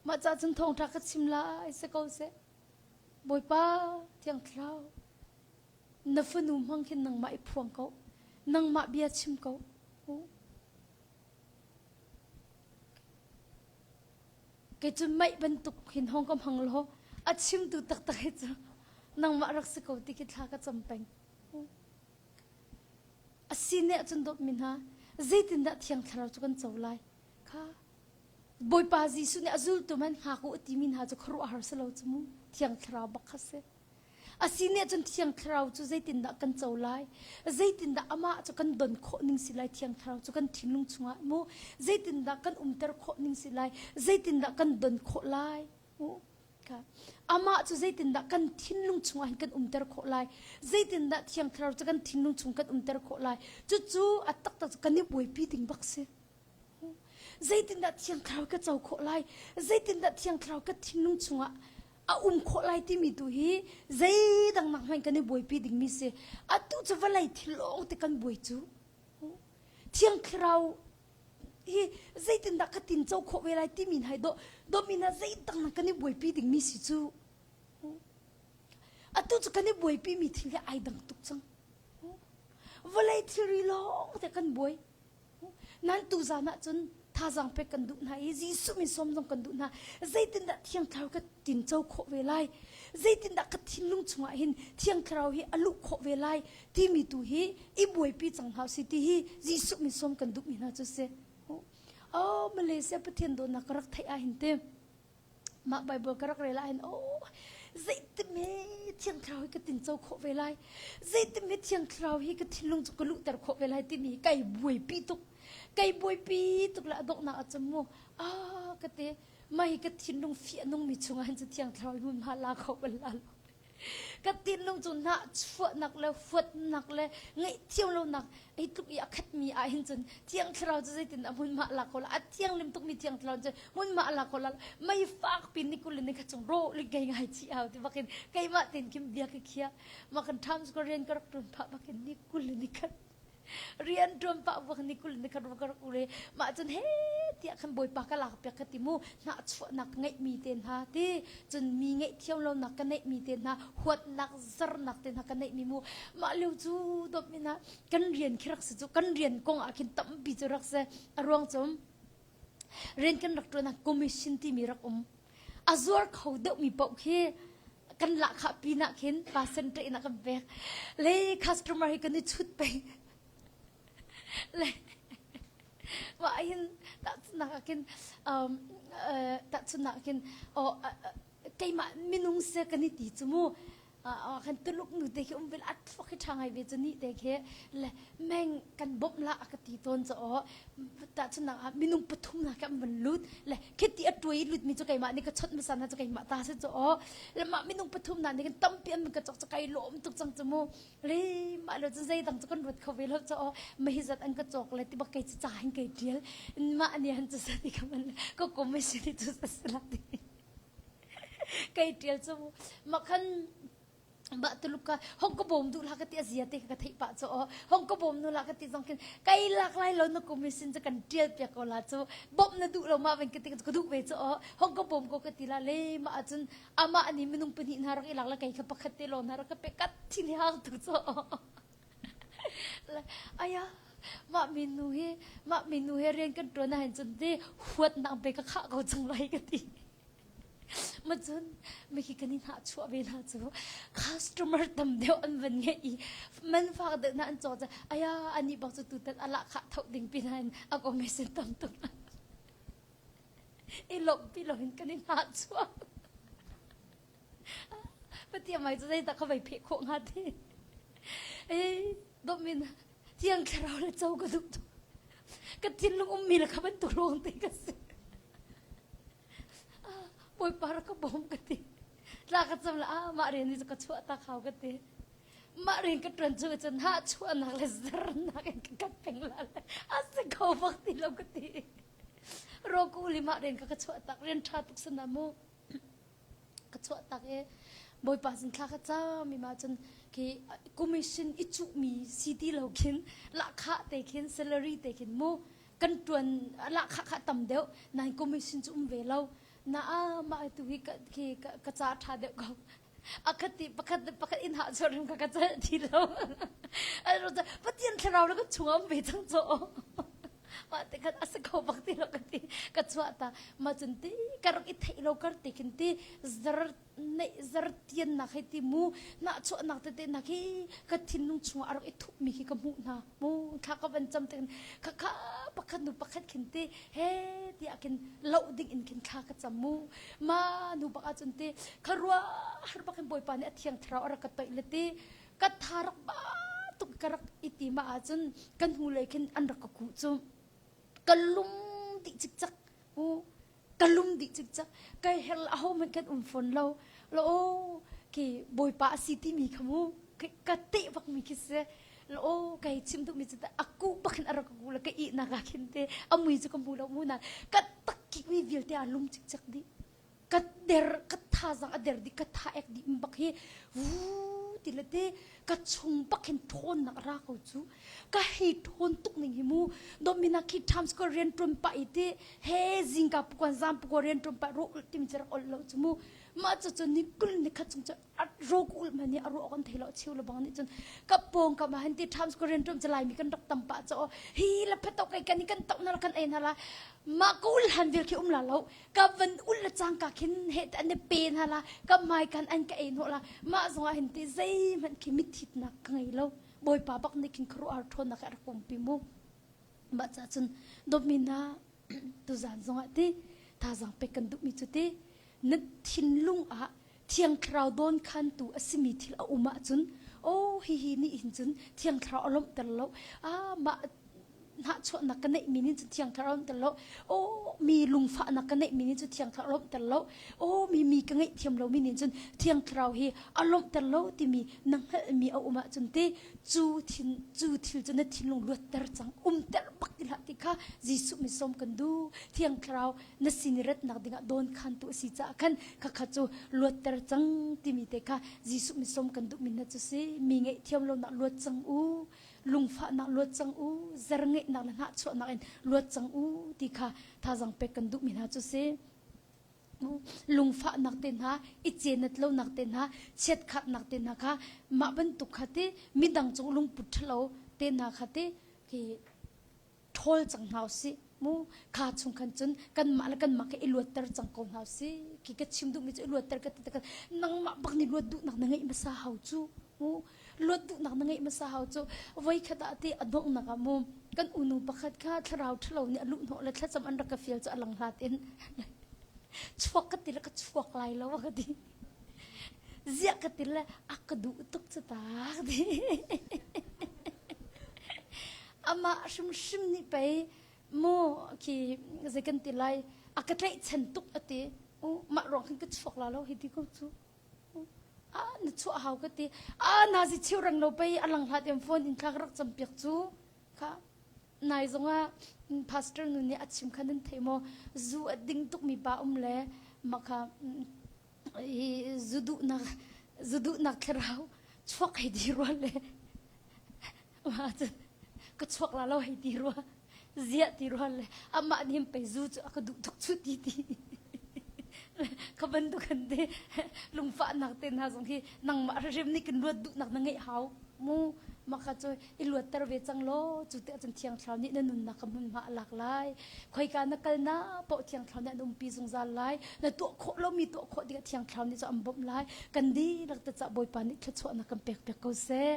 Mah ca cun thawngṭha ka chim lai si ko seh. Bawipa Thiang Thlarau na fanu hmang khin nangmah i phuang ko. Nangmah bia chim ko. Kei cu meih bantuk hin hong ka hmang law a chimtu taktak hi cu nangmah rak si ko ti khi thla ka cam peng. A si ne ahcun dawtmi hna, zeitindah Thiang Thlarau cu kan co lai? Kha Bawipa Jesuh nih a zultu hmanh hngak u a timi hna cu khuaruahhar si lo cu mu. Thiang Thlarau bak kha si. A si nih cun Thiang Thlarau cu zeitindah kan co lai? Zeitindah amah cu kan don khawh ning si lai Thiang Thlarau cu kan thinlung chungah mu? Zeitindah kan umter khawh ning si lai? Zeitindah kan don khawh lai? Mu? Kha. Amah cu zeitindah kan thinlung chungah hin kan umter khawh lai? Zeitindah Thiang Thlarau cu kan thinlung chung kan umter khawh lai? Cucu a taktak cu kan i buaipi ding bak si. Zeitindah Thiang Thlarau ka co khawh lai? Zeitindah Thiang Thlarau ka thinlung chungah a um khawh lai timi tu hi zeidang nak hmanh kan i buaipi dingmi si. Atu cu vawlei thil lawng te kan buai cu. Thiang Thlarau hi zeitindah ka tinco khawh ve lai timi hna hi dawh dawhmi hna zeidang nak kan i buaipi dingmi si cu. Atu cu kan i buaipi mi thil hi ai dang tuk cang. Vawlei thilri lawng te kan buai. Nan tuzan ahcun thazaang pek kan duh hna i Jesuh min sawm zong kan duh hna. Zeitindah Thiang Thlarau ka tinco khawh ve lai? Zeitindah ka thinlung chungah hin Thiang Thlarau hi a luh khawh ve lai? Timi tu hi i buaipi cang hna usih ti hi Jesuh min sawm kan duhmi hna cu si. Oh, Malaysia Pathian dawtnak ka rak theih ah hin te mah Bible ka rak rel ah hin oh zeitin he Thiang Thlarau hi ka tinco khawh ve lai zeitin he Thiang Thlarau hi ka thinlung cu ka luhter khawh ve lai timi kai buaipi tuk kai buaipi tuk le a donghnak ah cun mu ah ka te mai ka thinlung fiah nungmi chungah hin cu Thiang Thlarau hi hmunhma la kho bal la lo. Ka thinlung cu hnahchuahnak le huatnak le ngaihthiam lonak hi tluk i a khatmi ah hin cun Thiang Thlarau cu zeitin dah hmunhma a lak ko la? A thianghlim tukmi Thiang Thlarau cu hmunhma a lak ko la. Mei fak pin ni kul le ni khat chung rawh lik ngei ngai chih hau ti bakin keimah tein khin bia ka khiah. Mah kan Times Square rian ka rak ṭuan phah bakin ni 20 le ni khat rian ṭuan pah bak ni 20 ni khat ka rak ule mah cun he tiah khan bawipa ka lak piak ka ti mu hnahchuahnak ka ngeihmi te hna ti cun mi ngaihthiam lonak ka neihmi te hna huatnak zarnak te hna ka neihmi mu mah lio cu dawt min ah kan rian khi rak si cu kan rian kong ah khin tampi cu rak si a ruang cu rian kan rak ṭuan ah commission timi rak um a zuar kho deuhmi paoh khi kan lahkhah pinah khin percentage in a kan pek le customer hi kan i chut peng le mah hin tahchunhnak ah khin um, uh, tahchunhnak ah khin oh, keimah minung se kan i ti cu mu kan tuluk nu te khi um vel a thluak hi ṭha ngai ve cu ni te khi le meng kan bawmh la a ka ti tawn cu aw tahchunhnak ah minung pathum na kan van lut le khiti a tuai lut mi cu keimah nih ka chawnh hmasa na cu keimah ta si cu aw le mah minung pathum na nih kan tampi an ka cok cu kai lawm tuk cang cu mu le mah lo cu zeidang cu kan ruat kho ve lo cu aw mahi zat an ka cawk le ti bak kei cu ca hin kei tial mah ni han cu sa ti ka man ka kum si ti cu sa la ti Kei ṭial cu mah khan mah tuluk ka hong ka bawm duh la ka ti a zia te ka theih pah cu aw hong ka bawm nu la ka ti zong khin kai lak lai lo na kum sin cu kan ṭial piak ko la cu bawmh na duh lo ma ven ka ti ka duh ve cu aw hong ka bawm ko ka ti la le mah ahcun amah nih minung pahnih hna rak i lak la kei kha pakhat te law hna rak ka pe kat thin hang tu cu aw aya mah minu hi mah minu he rian kan ṭuan ahhin cun ti huatnak pe ka khah ko cang lai ka ti Macun mikhi kan i hnahchuah ve hna cu customer tam deuh an van ngeih i man fak deuh na an caw ca aya anih bak cu tutan a lahkhah tho ding pin a commission tam tuk i lawmh pi loin kan i hnahchuah Pathian mai cu zeidah ka vei pheh khawh hnga ti ei dawmin thiang thlarau le co ka duh tuk ka thinlung ummi le kha bantuk ruang te ka si Bawipa rak ka bawm ka ti. Tla ka cam la ah mah rian hi cu ka chuah tak hau ka ti. Mah rian ka ṭuan cu cun ha chuahnak le zernak in ka kat peng la le a si kho bak ti lo ka ti. Roku li mah rian ka ka chuah tak rian ṭha tuk sana mu. Ka chuah tak i Bawipa sin thla ka cam mi ma cun khi commission i cuhmi si ti lo khin lahkhah te khin salary te khin mu kan ṭuan lahkhah kha tam deuh nain commission cu um ve lo na a mah tu hi ka khi ka ca ṭha deuh ko a khat ti pakhat le pakhat in hah chuah rim kha ka celh ti lo Pathian thlarau le ka chung um ve cang cho mah te khan a si kho bak ti lo ka ti ka chuah ta ma cun ti ka rak i theih lo kar ti khin ti zar neih zartiannak hei ti mu nahchuahnak tete nak hi ka thinlung chungah a rak i thupmi khi ka hmuh hna mu thla ka van cam te kha kha pakhat nu pakhat khin te he tiah khin loh ding in khin thla ka cam mu ma nu bak ahcun te kha rua har bak in bawipa nih a thiang thlarau a rak ka toih le te ka tha rak ba tuk ka rak i ti ma ahcun kan hnu lei khin an rak ka kuh cu ka lung dih cikcak mu ka lum dih cikcak kai her a ho hmanh kan um fawn lo lo o khi bawipa a si timi kha mu ka teh bak mi khi si lo o kai chim duh mi cu a ku bak in a rak ku le ka ihnak ah khin te a mui cu ka hmu lo mu na ka tak kik mi vialte a lum cikcak dih ka der ka thazang a der dih ka tha ek dih bak hi vu ti le te ka chung bak hin ṭhawnnak ra ko cu ka hei ṭhawn tuk ning hi mu domina khi Times Square rian ṭuan pah i ti he zingka pukuan zam pukuan rian ṭuan pah ro ul tim cu rak ol lo cu mu mah cu cu ni kul ni khat chung cu ro ku ul man ni a ro kan thei lo chiu lo bang nih cun ka pawng kam ah hin ti Times Square rian ṭuan cu laimi kan rak tam pah cho hi la phato kai kan kan to na kan ei na la mah ko ul han vel khi um la lo ka van ul le cangka khin he an i pe hna la ka hmai kan an ka ei hnawh la mah zongah hin ti zeihmanh khi mithitnak ka ngei lo bawipa bak nih khin khuaruahhar ṭhawnnak a rak umpi mu mah ca cun dawtmi hna tuzan zongah ti thazaang pek kan duhmi cu ti na thinlung ah thiang thlarau dawn khantu a simi thil a um ahcun oh hihi nih hin cun thiang thlarau a lawmhter lo ah mah. Hnahchuahnak ka neihmi nih cun Thiang Thlarau lawmhter lo. Aw mi lungfahnak ka neihmi nih cun Thiang Thlarau lawmhter lo. Aw mi mi ka ngaihthiam lomi nih cun Thiang Thlarau hi a lawmhter lo timi na hngalhmi a um ahcun te cu thin cu thil cu na thinlung luatter cang umter bak ti hlah ti kha Jesuh min sawm kan duh. Thiang Thlarau na sin i ratnak dingah dawnkhantu a si caah khan khakha cu luatter cang timi te kha Jesuh min sawm kan duhmi hna cu si. Mi ngaihthiam lonak luat cang u. Lungfahnak luat cang u, zer ngeihnak le hnahchuahnak in luat cang u ti kha thazang pek kan duhmi hna cu si. Lungfahnak te hna, i cenat lonak te hna, chiatkhatnak te hna kha mah bantuk kha ti midang cung lungput ṭhalo te hna kha ti khi ṭhawl cang hna usih mu kha chung khan cun kanmah le kanmah kha i luatter cang ko hna usih khi ka chim duhmi cu i luatter ka ti tak nangmah bak nih luat duhnak na ngeih hmasa hau cu mu luat duhnak na ngeih hmasa hau cu voi khat ah ti a donghnak ah mu kan unu pakhat kha thlarau ṭhalo nih a luh hnawh le thlacam an rak ka fial cu a lang hlat in chuak ka ti le ka chuak lai lo ka ti ziah ka ti le a ka duh tuk cu ta ka ti Amah hrimhrim nih pei mu khi zei kan ti lai a ka tlaihchan tuk a ti. U mah ruang khan ka chuak la lo hi ti ko cu. A na chuah hau ka ti. A na zi cheu reng lo pei a lang hlat em phone in thla ka rak cam piak cu. Kha nai zongah pastor nu nih a chim kha nan thei maw zu a ding tuk mi pa um le mah kha hi zu duhnak zu duhnak thlarau chuak hei di rual le Mah cun ka chuak la lo hei ti rua ziah ti rua le amah nih pei zu cu a ka duh tuk cu ti ti ka bantuk kan te lungfahnak te hna zong hi nangmah hrim nih kan luat duhnak na ngeih hau mu maka cu i luatter ve cang law cu te ahcun thiang thlarau nih na nunnak ka hmunhma a lak lai khoika na kal na paoh thiang thlarau nih an umpi zungzal lai na tuah khawh lomi tuah khawh dingah thiang thlarau nih cu an bawmh lai kan dihlak te cah bawipa nih thluachuahnak kan pek piak ko seh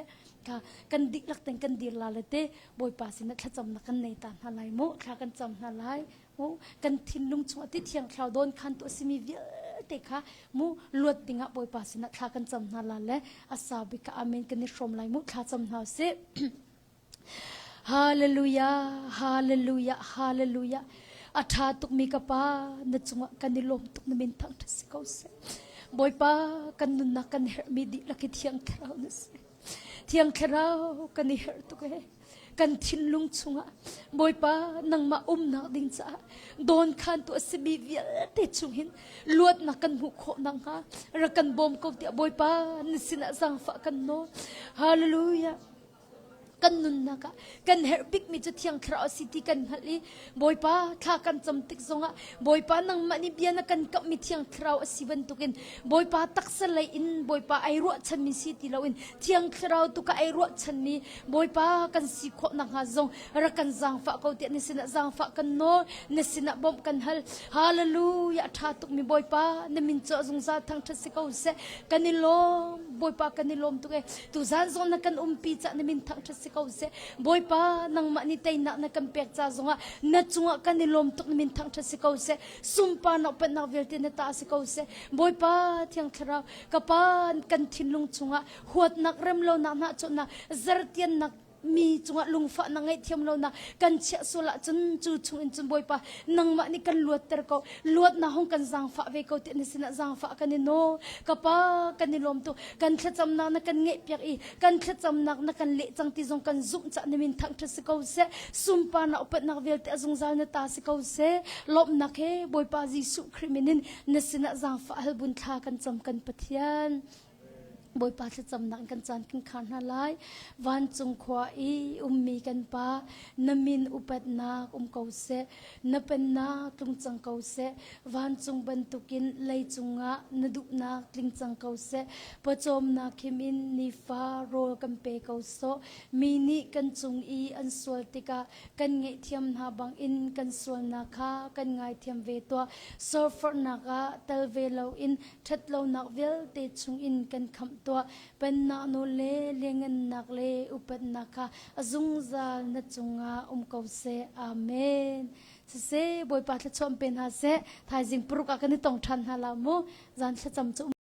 Ka kan dihlak ten kan dir la le te Bawipa sinah thlacamnak kan nei ta hna lai mu thla kan cam hna lai mu kan thinlung chungah ti thiang thlarau dawn khan tu a simi vialte kha mu luat dingah Bawipa sinah thla kan cam hna la le a sau bik ka amen kan i hrawm lai mu thla cam hna usih Hallelujah Hallelujah Hallelujah a ṭha tukmi ka pa na cungah kan i lawm tuk na min thangṭhat si ko seh Bawipa kan nunnak kan herhmi dihlak hi thiang thlarau na si Thiang Thlarau kan i herh tuk ee. Kan thinlung chungah Bawipa nangmah umnak ding caah dawnkhantu a simi vialte chung hin luatnak kan hmuh khawh nakhnga rak kan bawm ko tiah Bawipa na sinah zaangfah kan nawl. Hallelujah. Kan nunnak ah kan herh bikmi cu Thiang Thlarau a si ti kan hngalh i Bawipa thla kan cam tik zongah Bawipa nangmah nih bia na kan kamhmi Thiang Thlarau a si bantukin Bawipa taksa lei in Bawipa ai ruahchanmi si ti loin Thiang Thlarau tu ka ai ruahchanmi Bawipa kan si khawh nakhnga zong rak kan zaangfah ko tiah na sinah zaangfah kan nawl na sinah bawmh kan hal Hallelujah a ṭha tukmi Bawipa na min cu a zungzal thangṭhat si ko seh kan i lawm Bawipa kan i lawm tuk e tuzan zong na kan umpi cah na min thangṭhat si ko seh Bawipa nangmah nih teinak na kan pek ca zongah na cungah kan i lawm tuk na min thangṭhat si ko seh sunparnak pennak vialte na ta si ko seh Bawipa Thiang Thlarau ka pa kan thinlung chungah huatnak remlonak hnahchuahnak zartiannak mi cungah lungfahnak ngaihthiam lonak kan chiah sual ahcun cu chung in cun Bawipa nangmah nih kan luatter ko luatnak hong kan zaangfah ve ko tiah na sinah zaangfah kan i nawl ka pa kan i lawm tuk kan thlacamnak na kan ngeihpiak i kan thlacamnak na kan leh cang ti zong kan zumh cah na min thangṭhat si ko seh sunparnak upatnak vialte a zungzal na ta si ko seh lawmhnak he Bawipa Jesuh Khrih min in na sinah zaangfah hal bun thla kan cam kan Pathian Bawipa thlacamnak in kan caan kan khar hna lai. Vancung khua i ummi kan Pa, na min upatnak um ko seh. Na pennak tlung cang ko seh. Vancung bantukin leicung ah na duhnak tling cang ko seh. Pawcawmnak him in nifa rawl kan pe ko sawh. Mi nih kan cung i an sual tikah kan ngaihthiam hna bangin kan sualnak kha kan ngaithiam ve tuah. Sawrforhnak ah tel ve loin ṭhatlonak vialte chungin kan khamh tuah. Pennak nawl le lianhngannak le upatnak kha a zungzal na cungah um ko seh. Amen. Siseh, Bawipa thluachuah pe hna seh. Thaizing paruk ah kan i tong ṭhan hna la mu. Zan thlacam cu um.